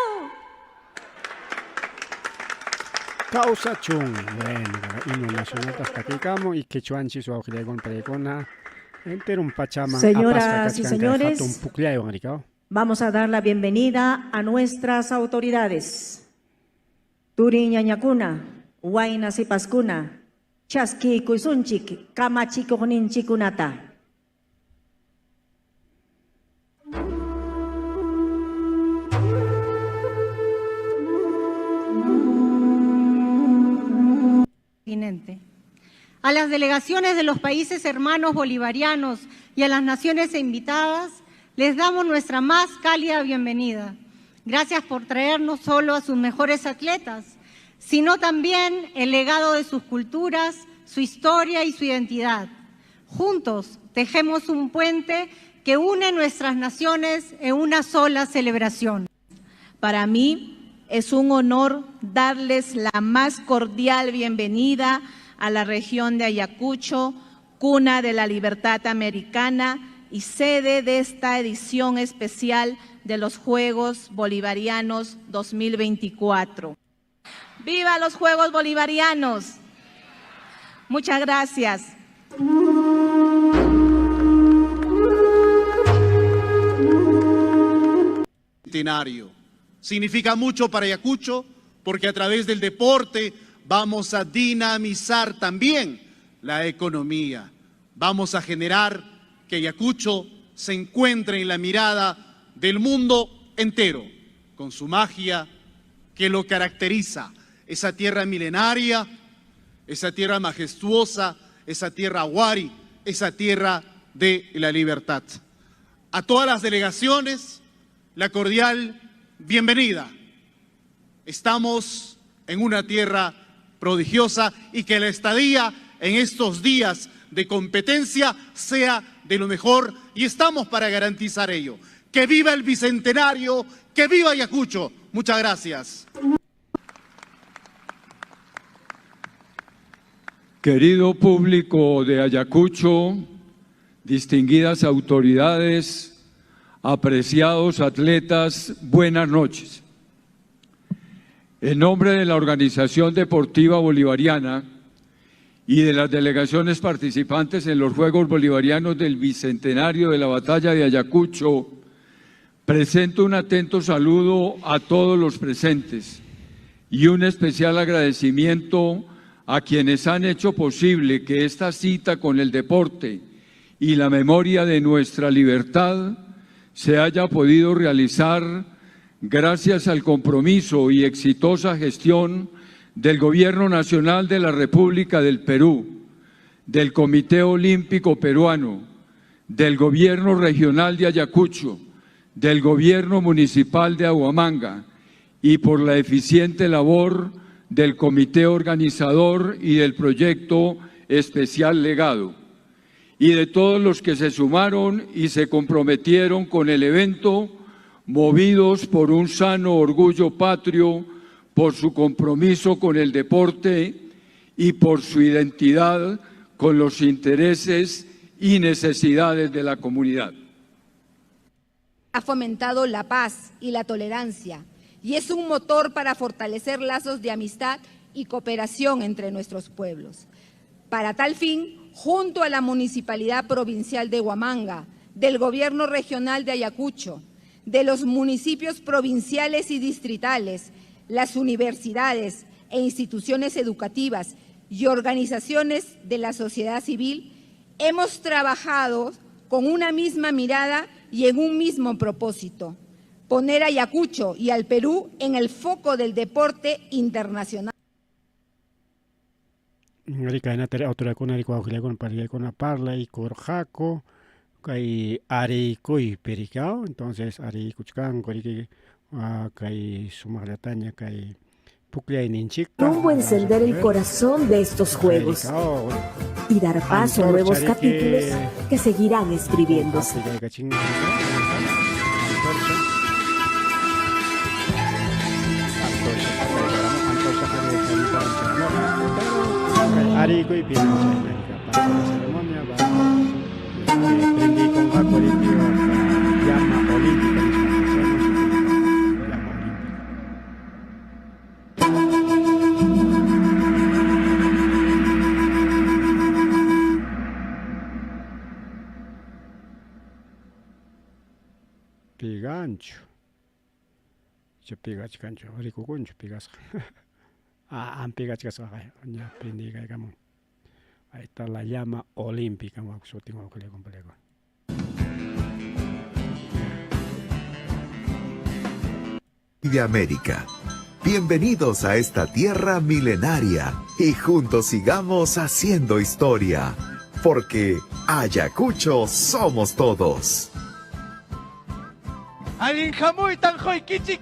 Kawsachun. Bueno, himno nacional hasta aquí kamo y quechuanchis wawqillaywan paykuna enteron pachaman. Señoras y señores, vamos a dar la bienvenida a nuestras autoridades. Turi ñañakuna, wayna sipaskuna, chaskiykusunchik kamachikuqninchikkunata. A las delegaciones de los países hermanos bolivarianos y a las naciones invitadas, les damos nuestra más cálida bienvenida. Gracias por traer no solo a sus mejores atletas, sino también el legado de sus culturas, su historia y su identidad. Juntos tejemos un puente que une nuestras naciones en una sola celebración. Para mí es un honor darles la más cordial bienvenida a la región de Ayacucho, cuna de la libertad americana y sede de esta edición especial de los Juegos Bolivarianos 2024. ¡Viva los Juegos Bolivarianos! Muchas gracias. Significa mucho para Ayacucho porque a través del deporte vamos a dinamizar también la economía. Vamos a generar que Ayacucho se encuentre en la mirada del mundo entero, con su magia que lo caracteriza, esa tierra milenaria, esa tierra majestuosa, esa tierra huari, esa tierra de la libertad. A todas las delegaciones, la cordial bienvenida. Estamos en una tierra prodigiosa y que la estadía en estos días de competencia sea de lo mejor y estamos para garantizar ello. ¡Que viva el Bicentenario! ¡Que viva Ayacucho! Muchas gracias. Querido público de Ayacucho, distinguidas autoridades, apreciados atletas, buenas noches. En nombre de la Organización Deportiva Bolivariana y de las delegaciones participantes en los Juegos Bolivarianos del Bicentenario de la Batalla de Ayacucho, presento un atento saludo a todos los presentes y un especial agradecimiento a quienes han hecho posible que esta cita con el deporte y la memoria de nuestra libertad se haya podido realizar gracias al compromiso y exitosa gestión del Gobierno Nacional de la República del Perú, del Comité Olímpico Peruano, del Gobierno Regional de Ayacucho, del Gobierno Municipal de Huamanga y por la eficiente labor del Comité Organizador y del Proyecto Especial Legado, y de todos los que se sumaron y se comprometieron con el evento, movidos por un sano orgullo patrio, por su compromiso con el deporte y por su identidad con los intereses y necesidades de la comunidad. Ha fomentado la paz y la tolerancia y es un motor para fortalecer lazos de amistad y cooperación entre nuestros pueblos. Para tal fin, junto a la Municipalidad Provincial de Huamanga, del Gobierno Regional de Ayacucho, de los municipios provinciales y distritales, las universidades e instituciones educativas y organizaciones de la sociedad civil, hemos trabajado con una misma mirada y en un mismo propósito: poner a Ayacucho y al Perú en el foco del deporte internacional. Kay ariykuy pirikaw, entonces ariykuchkanku riki kay sumaqllataña kay pukllayninchikta. Rumbo a encender el corazón de estos juegos y dar paso a nuevos capítulos que seguirán escribiéndose. Ariykuy pasa la ceremonia, va prendí con llama olímpica, llama olímpica. Pigancho. Yo pigachkancho, rikukuncho pigasqa. Ah, pigachkasqa ña prendí kaykamun. Ahí está la llama olímpica. De América. Bienvenidos a esta tierra milenaria y juntos sigamos haciendo historia, porque Ayacucho somos todos. Allin hamuytan huykichik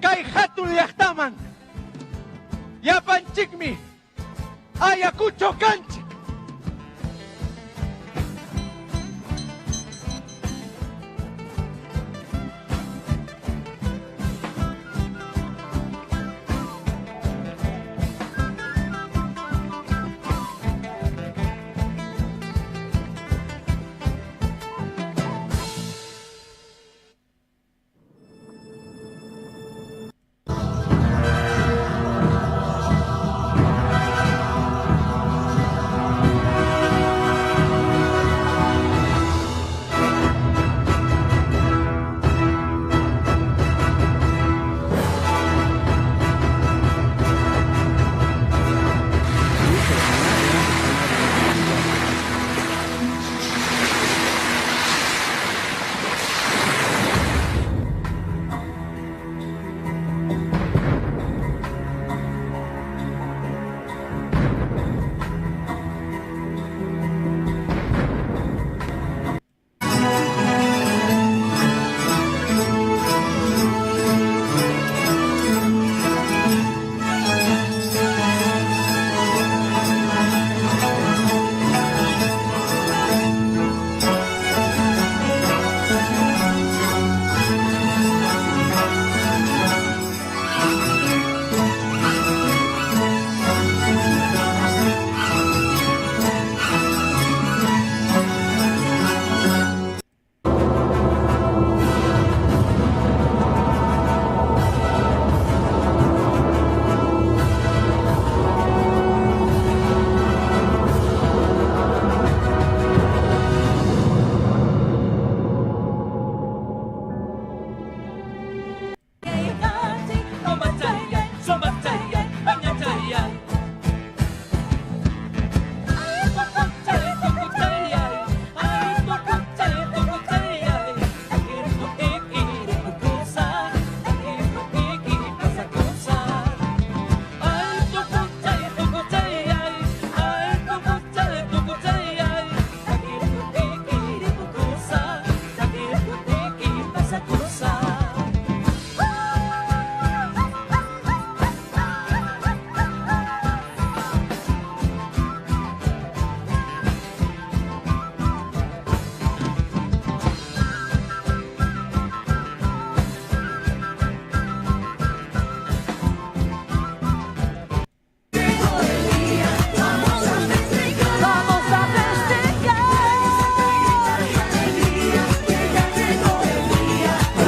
kay hatun llaqtaman. Llapanchikmi Ayacucho kanchik.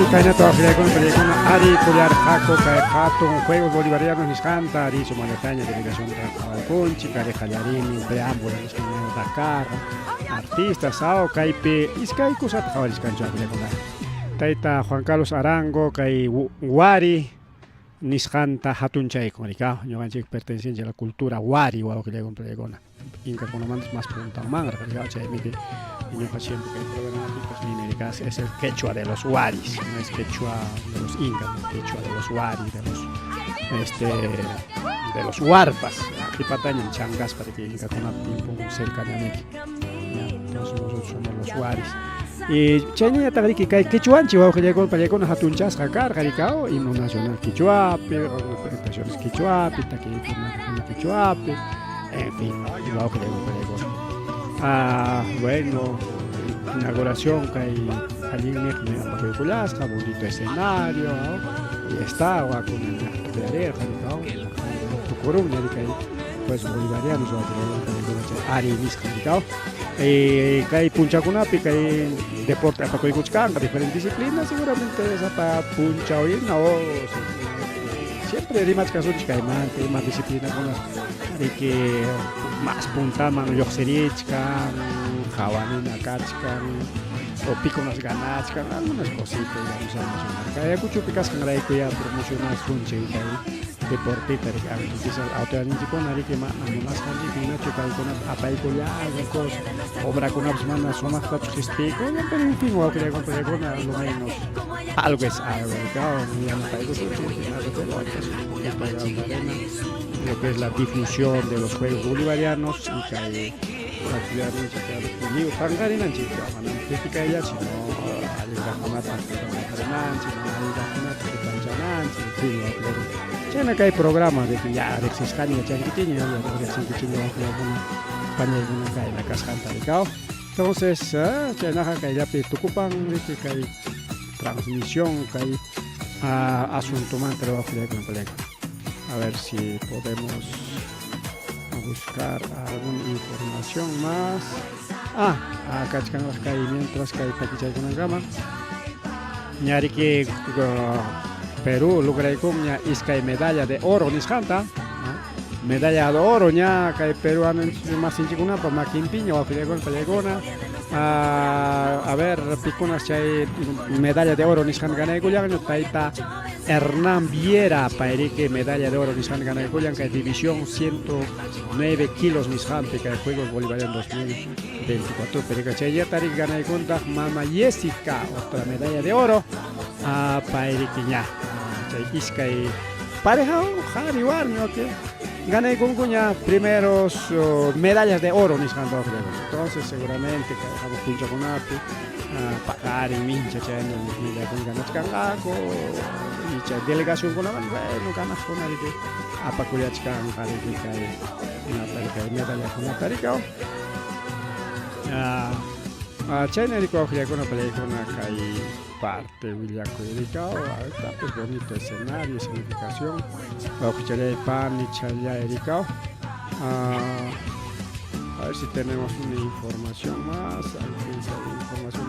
Ari kaynata waqllaykuna pallaykuna ari kullarqaku kay hatun Juegos Bolivarianos nisqanta ari sumallataña delegacionta qhawaykunchik ari qallariynin preámbulo nisqanmanta karqa artistas aw kaypi iskay kusata qhawariskanchik waqllaykuna tayta Juan Carlos Arango kay Wari nisqanta hatunchaykun rika ñuqanchik perteneciente a la cultura Wari wawqillaykuna pallaykuna inkakunamantas más puntanmanraq rika chaymi ñuqa siempre kay programapipas nini rika es el quechua de los Waris no es quechua de los incas no, quechua de los Wari de los este de los Huarpas qhipatañam changaspa riki inkakunap tiempon cercañamiki ya entonces nosotros somos los Waris y chaynañataq riki kay quechuanchik wawqillaykuna pallaykuna hatunchasqa karqa rika himno nacional quechuapi presentaciones quechuapi takiykuna quechuapi en fin wawqillaykuna pallaykuna ah bueno inauguración kay allinniqmi apakuykullasqa bonito escenario y está wakuna uyarirqa rika tukurunña rika pues bolivarianos wawqillaykuna pallaykuna chay ari nisqa rika kay punchakunapi kay deporte apakuykuchkanqa diferentes disciplinas seguramente sapa punchaw hina o siempre rimachkasunchik kaymanta ima disciplinakunas riki mas puntaman lluqsirichkan qhawanina kachkan o pikunas ganachkan algunas cositas vamos a mencionar kay Ayacuchopi kasqanrayku ya promocionasunchik kay deporteta riki a veces quizás autoridadninchikkuna riki mana munasqanchik hinachu kaykunata apaykullanku cosas obrakunapas mana sumaqtachu qispiykullan pero en fin wawqillaykuna pallaykuna lo menos algo es algo yanapaykusunchik lo que es la difusión de los Juegos Bolivarianos y kay actividadninchik lliw panqarinanchik manam criticayllachu sino allin kaqkunata panqarinanchik mana allin kaqkunata qipanchananchik en fin wawqillaykuna chayna kay programa de que ya riqsisqaña yachankichikña riqsinkichikña wawqillaykuna pañaykuna kayna kasqanta rikaw entonces chaynaqa kayllapi tukupan riki kay transmisión kay asuntomanta wawqillaykuna pallaykuna a ver si podemos buscar alguna información más ah kachkanraq kay mientras kay takichaykunankama ña riki Perú lograykunña iskay medalla de oro nisqanta medalla de oro ña kay peruano masinchikunapa makinpiña wawqillaykuna pallaykuna a ver pikunas chay medalla de oro nisqanta ganaykullanña tayta Hernán Viera payriki medalla de oro nisqanta ganaykullan kay división 109 kilos nisqanpi kay Juegos Bolivarianos 2024 pero chayllata riki ganaykuntaq mama Jessica otra medalla de oro payriki ña chay iskay pareja qhari warmi okay ganaykunkuña primeros medallas de oro nisqanta entonces seguramente kay hamuq punchakunapi paqarin mincha chayna medallakuna ganachkanqaku y chay delegacionkunaman bueno ganaqkuna riki apakullachkanqa riki kay kay medallakunata riki chayna riki wawqillaykuna pallaykuna kay parte willakuy rika está pues bonito escenario significación wawqichallay panichallay rika a ver si tenemos una información más información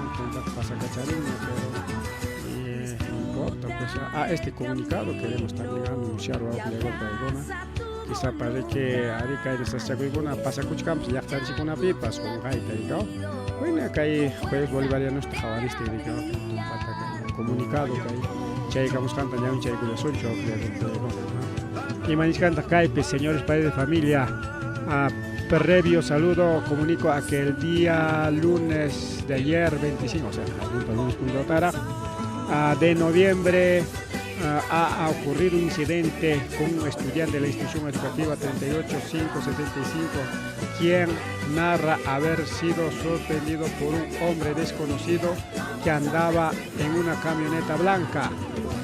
pasakacharinña pero no importa pues este comunicado queremos también anunciar wawqillaykuna paykuna quizá para que ari kay sasachakuykuna pasakuchkanpas llaqtanchikkunapipas qunqayta rika bueno kay Juegos Bolivarianosta qhawarista rika tumpata kay comunicado kay chaykamusqanta ñawinchaykullasunchik wawqillaykuna ima nichkantaq kaypi señores padres de familia previo saludo comunico a que el día lunes de ayer 25 o sea lunes punchawtaraq de noviembre ha ocurrido un incidente con un estudiante de la institución educativa 38575 quien narra haber sido sorprendido por un hombre desconocido que andaba en una camioneta blanca.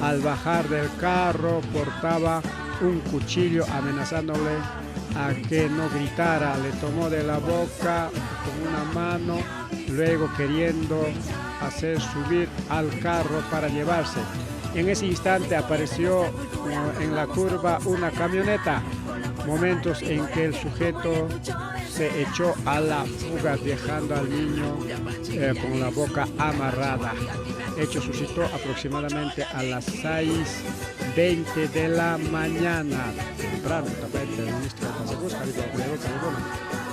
Al bajar del carro portaba un cuchillo amenazándole a que no gritara. Le tomó de la boca con una mano, luego queriendo hacer subir al carro para llevarse. En ese instante apareció en la curva una camioneta, momentos en que el sujeto se echó a la fuga dejando al niño eh, con la boca amarrada. Hecho suscitó aproximadamente a las 6.20 de la mañana. Temprano,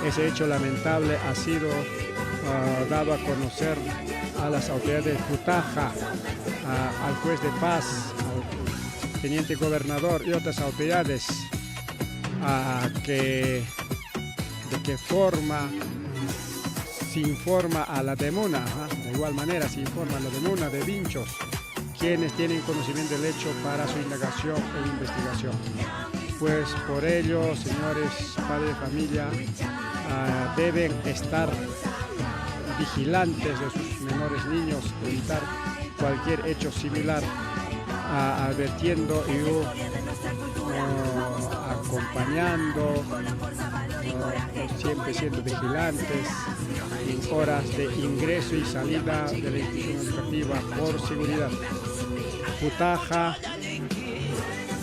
Ese hecho lamentable ha sido ah, dado a conocer a las autoridades de Putaja, al juez de paz, al teniente gobernador y otras autoridades a que de qué forma se informa a la demona, de igual manera se informa a la demona de Vinchos, quienes tienen conocimiento del hecho para su indagación e investigación. Pues por ello, señores padres de familia, ah, deben estar vigilantes de sus menores niños, evitar cualquier hecho similar, ah, advirtiendo y acompañando, siempre siendo vigilantes en horas de ingreso y salida de la institución educativa por seguridad. Putaja,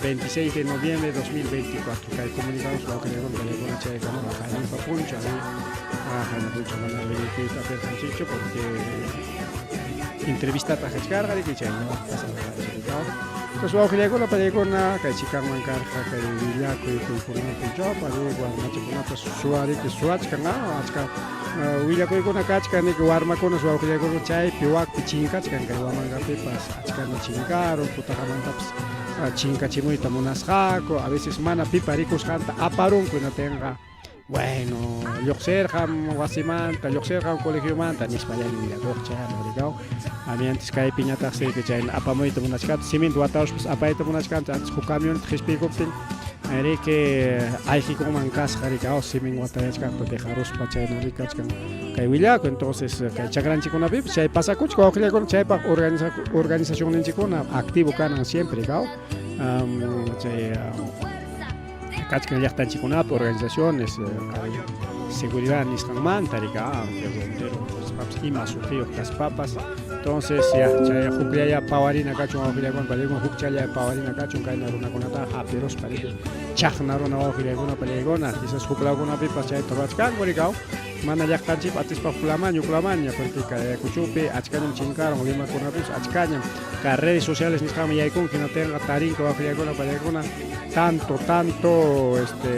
26 de noviembre de 2024. Kay comunicados puncho Jaime Puncho mana wilakuyta porque entrevistata hachkarqa riki chay no Entonces wawqillaykuna pallaykuna kay chikanman karqa kay willakuy kuykunata punchawpa warmachakunata suwariki suwachkan achka willakuykuna kachkan niki warmakunas wawqillaykuna chaypi wakpi chinkachkan kay Huamangapipas achkana chinkarun Putajamantapas chinkachimuyta munasqaku a veces mana pipa rikusqanta aparunku hinatinqa bueno lluqsirqam wasimanta lluqsirqam colegiomanta nispallami willakuq chayna rikaw a mi antes kaypiñataqsi chayna apamuyta munachkanta cemento wataruspas apayta munachkanta antes huk camioneta qispiykuptin riki ayqikunman kasqa rikaw simin watayachkaqta dejaruspa chayna rikachkan kay willakuy entonces kay chakranchikkunapipas chay pasakuchka wawqillaykuna chaypaq organizacionninchikkuna activo kanan siempre rikaw chay kachkan llaqtanchikkunapi organizaciones kay seguridad nisqanmanta rika rondero nispapas ima sutiyuq kaspapas entonces ya chay hukllaya pawarina kachun wawqillaykuna pallaykuna huk chaylla pawarina kachun kayna runakunata hapiruspa riki chaqna runa wawqillaykuna pallaykuna quizás huk lawkunapipas chayta ruwachkanku rikaw mana llaqtanchikpi atispa huklamaña huklamaña porque kay Ayacuchopi achkañam chinkarun Limakunapipas achkañam kay redes sociales nisqanman yaykunki hinatinqa tarinki wawqillaykuna pallaykuna tanto tanto este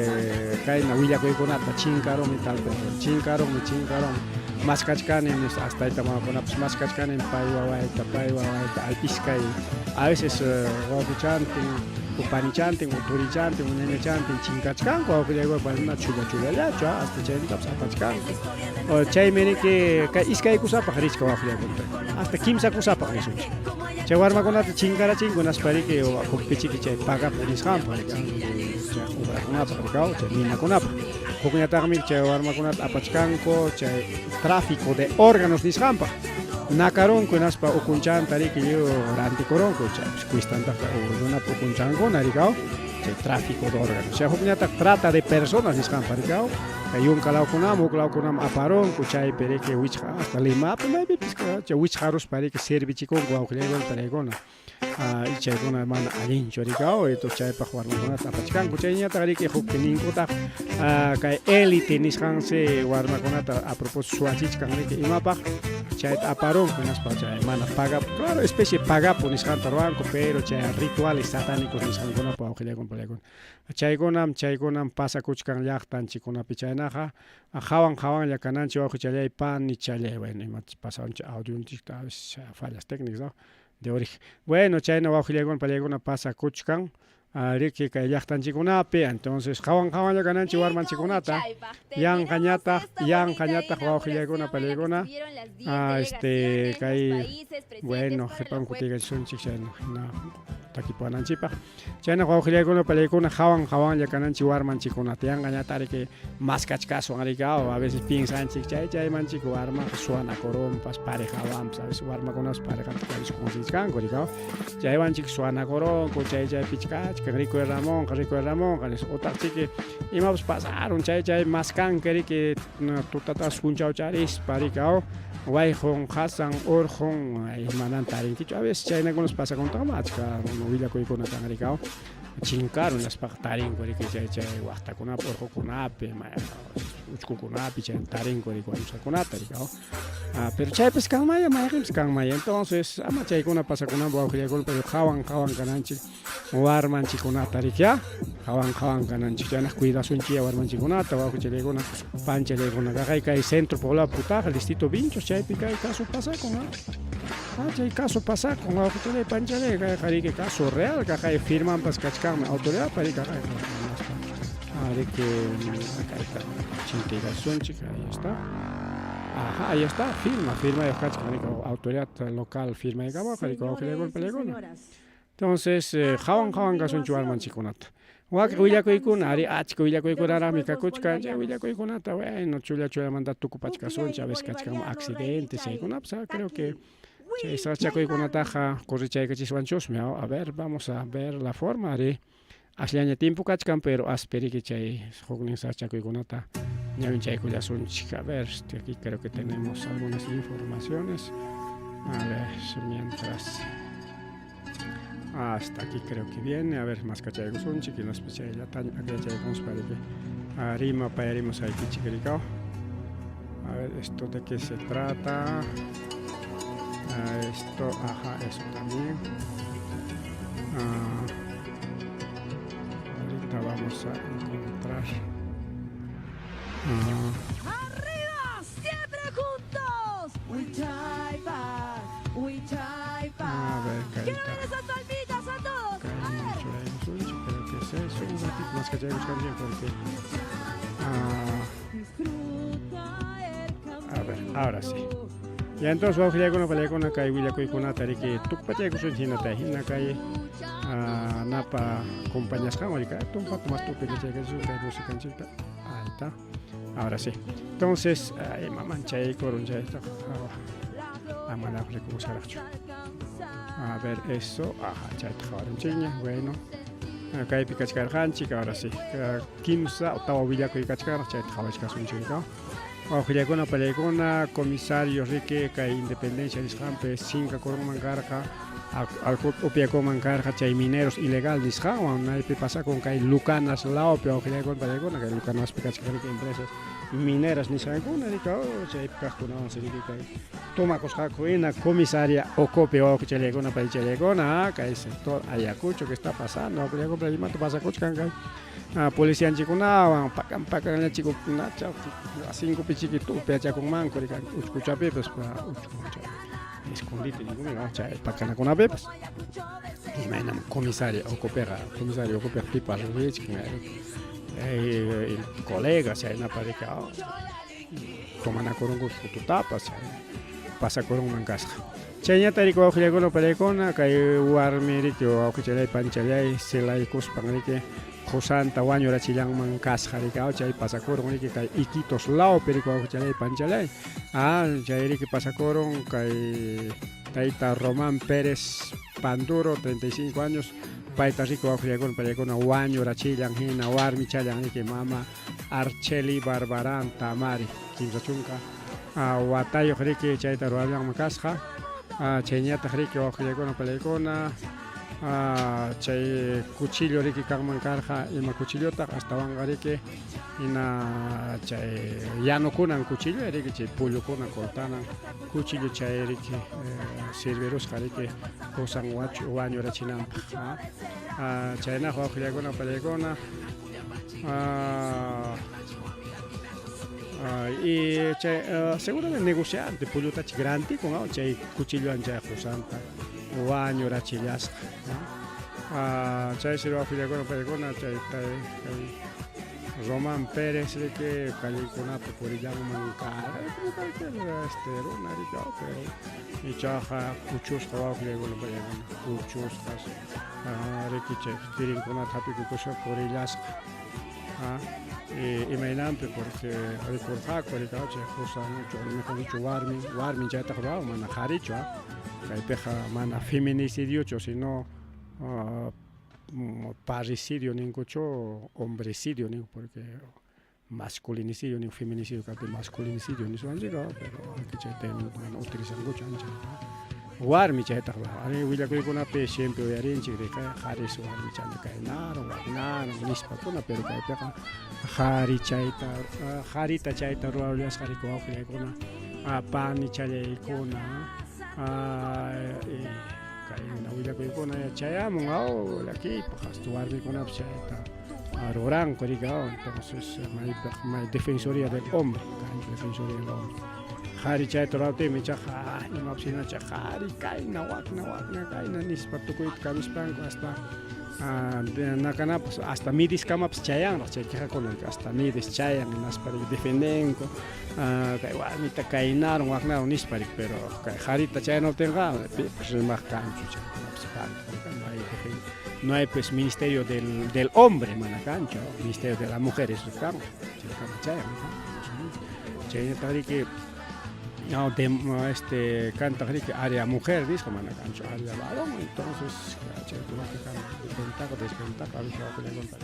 kayna willakuykunata chinkarunmi tal chinkarunmi chinkarunmi maskachkanim hasta tayta mamakunapas maskachkanim pay wawayta pay wawayta iskay a veces wawqichantin o panichantin o turichantin o ñañachantin chinkachkanku wawqillaykuna mana chulla chullallachu hasta chaymantapas apachkanku chaymi riki kay iskay kusapaq richka wawqillaykuna hasta kimsa kusapaq risunchik chay warmakunata chinkarachinku hinaspa riki hukpichiki chay pagapuq nisqanpaq chay obrakunapaq rikaw chay minakunapaq hukñataqmi chay warmakunata apachkanku chay tráfico de órganos nisqanpaq nakarunku hinaspa ukunchanta riki lliw rantikurunku chaypis cuestantaq runapa ukunchankuna rikaw chay tráfico de órganos chay hukñataq trata de personas nisqanpaq rikaw kay yunka lawkunaman huk lawkunaman aparunku chaypi riki wichqa hasta Limapi maypipis chay wichqaruspa riki servichikunku wawqillaykuna panaykuna chaykuna mana allinchu rikaw entonces chaypaq warmakunata apachkanku chayñataq riki huk ninkutaq kay élite nisqansi warmakunata a propósito suwachichkan riki imapaq chayta aparunku hinaspa chay mana pagapu claro especie pagapu nisqanta ruwanku pero chay rituales satánicos nisqankunapa wawqillaykuna panaykuna chaykunam chaykunam pasakuchkan llaqtanchikkunapi chaynaqa hawan hawanlla kananchik wawqichallay panichallay bueno imatas pasawanchik audionchikta a veces fallas técnicas no de origen bueno chayna wawqillaykuna panaykuna pasakuchkan riki kay llaqtanchikkunapi entonces hawan hawanlla kananchik warmanchikkunata yanqañataq yanqañataq wawqillaykuna panaykuna este kay bueno qipan kutiykachisunchik chayna hina takipuwananchikpaq chayna wawqillaykuna panaykuna hawan hawanlla kananchik warmanchikkunata yanqañataq riki maskachkaswan riki a veces piensanchik chay chaymanchik warmaqa suwanakurunpas parejawanpas a veces warmakunapas parejata a veces conseguichkanku riki chaywanchik suwanakurunku chay chaypichik kachkan rikuy Ramonqa rikuy Ramonqa nispa utaq chiki imapas pasarun chay chay maskanki riki tutatas punchawcharispa riki wayqun qasan urqun manan tarinkichu a veces chaynakunas pasakuntaqmi achka willakuykuna kan riki chinkarun nispaqa tarinku riki chay chay waqtakunapi urqukunapi Uchkukunapi chay tarinku riki wañusqakunata riki. Ah, pero chaypis kanmaya, mayqinpis kanmaya. Entonces, ama chaykuna pasakunanpaq wawqillaykuna qhawan qhawan kananchik warmanchikkunata riki ah. Qhawan qhawan kananchik. Chaynaq cuidasunchik warmanchikkunata, wawqichallaykuna, panchallaykuna. Kaqay kay centro poblado Putaja, distrito Vinchos, chaypi kay caso pasakun ah. Ah, chay caso pasakun, wawqichallay, panchallay, kayqa riki caso real, kaqay firmanpas kachkanmi autoridadpa riki kaqay. Riki kayta chinkayasunchik, ahí está. Ajá, ahí está, firma, firmayuq kachkan riki autoridad local firmaykamurqa riki wawqillaykuna palaykuna. Entonces, qhawan qhawan kasunchik warmanchikkunata. Wakin willakuykuna, ari achka willakuykunaraqmi kakuchkan, chay willakuykunata, bueno, chulla chullamanta tukupachkasunchik, a veces kachkan accidentes, chaykunapas, creo que chay sasachakuykunataqa corrichaykachiswanchusmi, a ver, vamos a ver la forma, ari asllaña tiempo kachkan, pero aspi riki chay huknin sasachakuykunata ñawinchaykullasunchik. A ver, aquí creo que tenemos algunas informaciones. A ver, mientras hasta aquí creo que viene. A ver, más kachaykusunchik, hinaspa chayllataña akllachaykuspa riki rimapayarimusaykichik rikao. A ver, esto de qué se trata. Esto, ajá, eso también. Ah, ahorita vamos a encontrar. Ah. ¡Arriba! ¡Siempre juntos! A ver, ¡Quiero ver esas palmitas a todos! A ver. Creo que es eso. Un ratito más que porque. Ah, a ver, ahora sí. Ya entonces wawqillaykuna palaykuna kay willakuykunata riki tukpachaykusunchik hinata hina kay napa compañasqanwan riki un poco más tupikachaykachisun kay musicanchikta. Ahí está. Ahora sí. Entonces, ay, maman chaykurun chaytaqa amanaq rikumusqaraqchu. A ver, eso, ajá, chayta qhawarunchikña. Bueno, kaypi kachkarqanchik, ahora sí. Kimsa o tawa willakuy kachkaraq, chayta qhawachkasunchik. Wawqillaykuna palaykuna, comisario riki kay Independencia nisqanpi sinkakurunman karqa, alcohol upyakunman karqa chay mineros ilegal nisqanwan, maypi pasakun kay Lucanas lawpi wawqillaykuna palaykuna, kay Lucanaspi kachkan riki empresas mineras nisqankuna riki, chaypi kaqkunawan riki kay tomakusqaku hina comisaria Ocopi wawqichallaykuna paychallaykuna, kay sector Ayacucho que está pasando, wawqillaykuna imata pasakuchkan kay policianchikkunawan pakan pakanlla chikunacha cinco pichiki upyachakunmanku riki uchkuchapipas uchkucha escondite ninkumi chay pakanakunapipas imaynam comisaria Ocopiqa comisaria Ocopiqa pipas richkan colegas chaynapa riki tomanakurunku tutapas chay pasakurunman kasqa. Chayñata riki wawqillaykuna palaykuna kay warmi riki wawqichallay panchallay celaykuspan riki qusanta wañurachillanman kasqa riki chay pasakurun riki kay Iquitos lawpi riki wawqichallay panchallay chay riki pasakurun kay tayta Román Pérez Panduro 35 años payta riki wawqillaykuna palaykuna wañurachillan hina warmichallan riki mama Archeli Barbarán Tamari 30 watayuq riki chayta ruwallanman kasqa chayñataq riki wawqillaykuna palaykuna chay cuchillo riki kanman karqa ima cuchillotaq astawanqa riki hina chay yanukunan cuchillo riki chay pullukuna cortanan cuchillo chay riki sirvirusqa riki qusan wañurachinanpaq chaynaq wawqillaykuna palaykuna y chay seguramente negociante pullutachik rantikun chay cuchillowan chay qusanta wañurachillasqa chaysi wawqillaykuna paykuna chay kay Román Pérez riki callekunata purillanman kara este runa riki pero ichaqa kuchusqa wawqillaykuna paykuna kuchusqas riki chay kirinkunata hap'ikukuspa purillasqa imaynanpi porque rikurqaku riki chay qusan mejor dicho warmin warmin chaytaqa ruwan mana qharichu kaypiqa mana feminicidiochu sino parricidio ninkuchu hombrecidio ninku porque masculinicidio ninku feminicidio kaptin masculinicidio niswanchik pero chay término mana utilizankuchu ancha. Warmi chaytaq arí willakuykunapi siempre uyarinchik riqe qaris warmi chanta kaynaron waknaron nispakuna pero kaypiqa qhari chayta qharita chayta ruwarullasqa riku wawqillaykuna panichallaykuna kaykuna willakuykuna chayamun aw llakiypaq hasta warmikunapas chayta ruranku riki aw entonces maypaq may defensoría del hombre kanchu defensoría del hombre qhari chayta ruwaptinmi ichaqa imapas hinacha qhari kayna wakna wakna kayna nispa tukuyta kamispanku hasta nakanapas hasta midiskamapas chayanraq chay quejakuna hasta midis chayan hinaspa defendenku kay warmita kaynaron waknaron nispa pero kay qharita chayanuptinqa pipas rimaq kanchu chaykunapas no hay no hay pues ministerio del, del hombre mana kanchu ministerio de la mujer es kan chaykama chayan chaynataq riki no, de, este kantaq riki área mujer nisqa mana kanchu área varón entonces chaykunapi kan ventaja desventaja a veces wakullakunta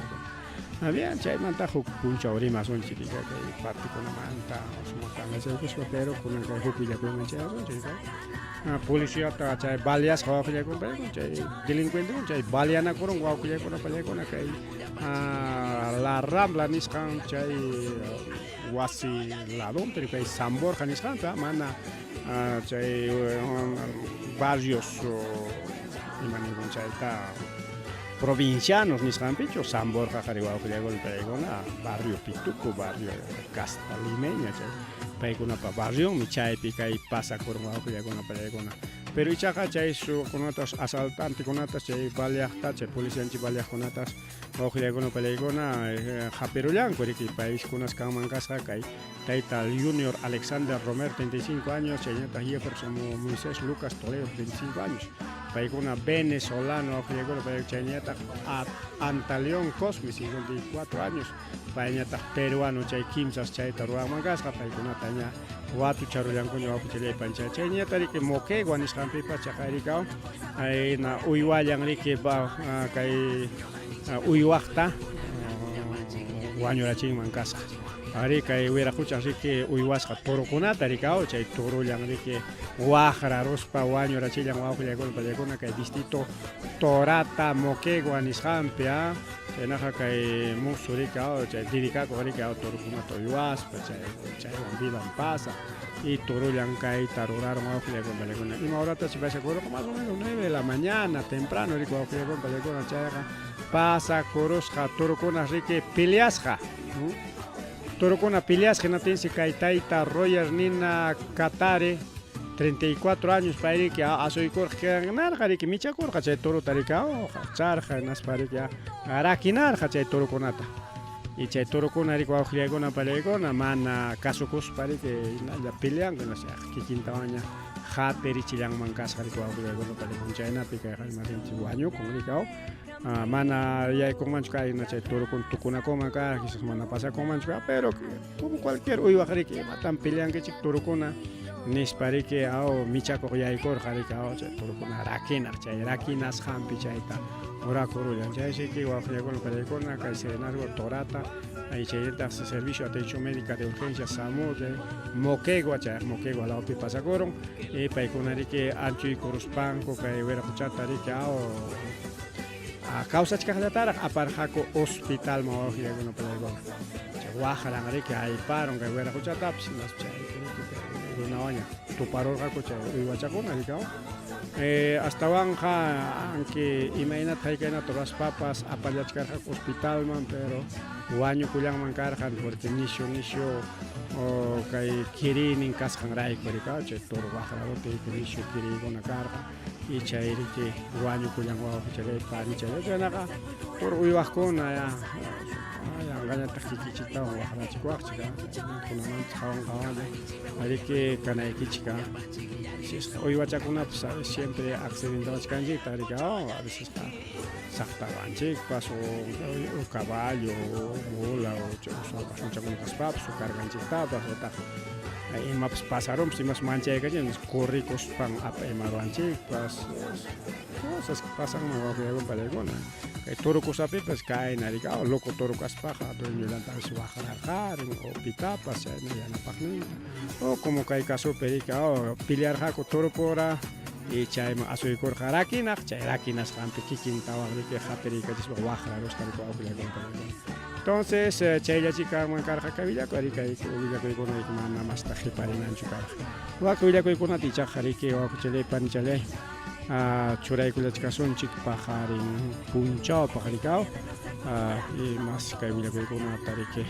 bien chaymanta huk punchaw rimasunchik kay partikunamanta sumaqta pero kunan kay huk willakuyman chayasunchik policiata chay baleasqa wawqillaykuna chay delincuentekuna chay baleanakurun wawqillaykuna pallaykuna kay La Rambla nisqan chay wasi ladonpi kay San Borja nisqanta mana chay barrios ima ninkun chayta provincianos nisqanpichu San Borja qhari wawqillaykuna paykuna barrio Pituco barrio casta limeña chay paykunapa barrionmi chaypi kay pasakurun wawqillaykuna pallaykuna pero ichaqa chay suwakunatas asaltantekunatas chay baleaqta chay policianchik baleaqkunatas wawqillaykuna pallaykuna hapirullanku riki paiskunas kanman kasqa kay tayta Junior Alexander Romero 35 años chaynataq Jefferson Moisés Lucas Toledo 25 años paykuna venezolano wawqillaykuna chaynataq Antaleón Cosme 54 años payñataq peruano chay kimsas chayta ruwanman kasqa paykunata ña watucharullankuña wawqichallay pancha chayñata riki Moquegua nisqanpipas chaqayrikaw ayna uywallan riki kay uywaqta wañurachinman kasqa arí kay wiraquchaq riki uywasqa torokunata rikaw chay torollan riki waqraruspa wañurachillan wawqillaykuna pallaykuna kay distrito Torata Moquegua nisqanpi chaynaqa kay musu riki chay dedikakuq riki torokunata uywaspa chay chaywan vidan pasa y torollan kayta ruraron wawqillaykuna pallaykuna ima horatach pasakurqa más o menos 9 de la mañana temprano riki wawqillaykuna pallaykuna chayqa pasakurusqa torokuna riki peleasqa torokuna peleasqa hinaptinsi kay tayta Roger Nina Katare 34 años pay riki asuykurqa kanarqa riki michakurqa chay torota riki charqa hinaspa riki rakinarqa chay torokunata y chay torokuna riki wawqillaykuna pallaykuna mana kasukuspa riki hinalla peleanku hinaspa kikintawanña hapirichillanman kasqa riki wawqillaykuna pallaykuna chaynapi kayqa imatinchik wañukun riki mana yaykunmanchu kay chay torokuna tukunakunman karqa quizás mana pasakunmanchu karqa pero como cualquier uywaq riki imatan peleankichik torokuna nispa riki aw michakuq yaykurqa riki aw chay torokuna rakinaq chay rakinasqanpi chayta urakurullan chaysi wawqillaykuna pallaykuna kay serenazgo Torata chaynataq servicio de atención médica de urgencia SAMUR de Moquegua chay Moquegua lawpi pasakurun y paykuna riki anchuykuruspanku kay wiraquchata riki aw kawsachkaqllataraq aparqaku hospitalman wawqillaykuna pallaykuna chay waqran riki ayparun kay wiraquchatapas hinaspa chay runawanña tuparurqaku chay uywachakuna riki astawanqa aunque imaynata haykaynata ruraspapas apallachkarqaku hospitalman pero wañukullanman karqan porque nishu nishu kay kiriynin kasqanrayku riki chay toro waqraruti nishu kiriykuna karqa y chay riki wañukullan wawqichalay panichalay chaynaqa toro uywaqkuna ya yanqañataq kikichiktawan waqrachikuwaqchik kunamanta qhawan qhawanlla riki kanaykichik uywachakunapas a veces siempre accidentawachkanchikta riki a veces saqtawanchikpas o caballo o mula o asunchakuna kaspapas o carganchiktapas otaq imapas pasarunpas imas manchaykachin corrikuspan imaruwanchikpas cosas que pasanman wawqillaykuna pallaykuna kay toro kusapipas kayna riki loco toro kaspaqa dueñollanta a veces waqrarqarin o pitapas chayna yanapaqninta o como kay casopi riki pelearqaku toro pura. Y chayman asuykurqa rakinaq, chay rakinasqanpi kikin tawaqriki hapiriykachispa waqrarusqa riki wawqillaykunata. Entonces, chayllachi kanman karqa kay willakuy, ari kay willakuykuna riki mana masta qiparinanchu karqa. Wak willakuykunata ichaqa riki wawqichalay panichalay churaykullachkasunchik paqarin punchawpaq rikaw y mas kay willakuykunata riki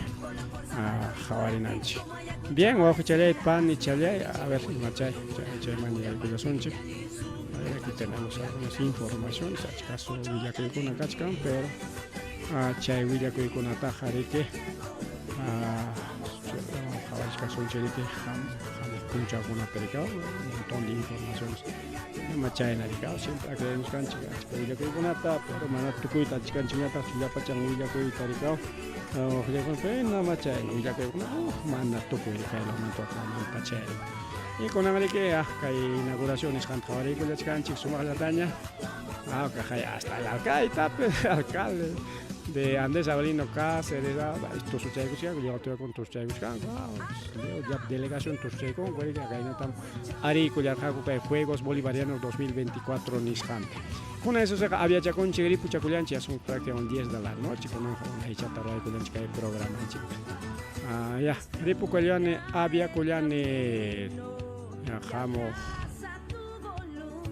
qawarinanchik. Bien, wawqichalay panichalay, a ver imachay chayman yaykullasunchik. Aquí tenemos algunas informaciones, achka willakuykuna kachkan, pero chay willakuykunataqa riki qhawarichkasunchik riki hamuq punchawkunapi rikaw un montón de informaciones ima chayna rikaw siempre akllaymusqanchik achka willakuykunata pero mana tukuyta atichkanchikñataqchu llapachan willakuyta rikaw pero nama chayna willakuykuna mana tukuy rikaylawmanta waklawmanta chayna y kunan riki kay inauguración nisqanta qhawariykullachkanchik sumaqllataña. Hasta el alcalde, alcalde de Andrés Avelino Cáceres, tusuchaykuchkanku, llaqtayakuna tusuchaykuchkanku, ya delegación tusuchaykunku, kaynatam ariykullarqaku kay Juegos Bolivarianos 2024 nisqanta. Kuna eso seqa aviachakunchik ripuchakullanchik, ya son prácticamente 10 de la noche, kunanqa unaychata ruraykullanchik kay programanchikta. Ya, ripukullani, aviakullani, hamuq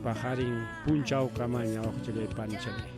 paqarin punchawkamaña wawqichalay panichalay.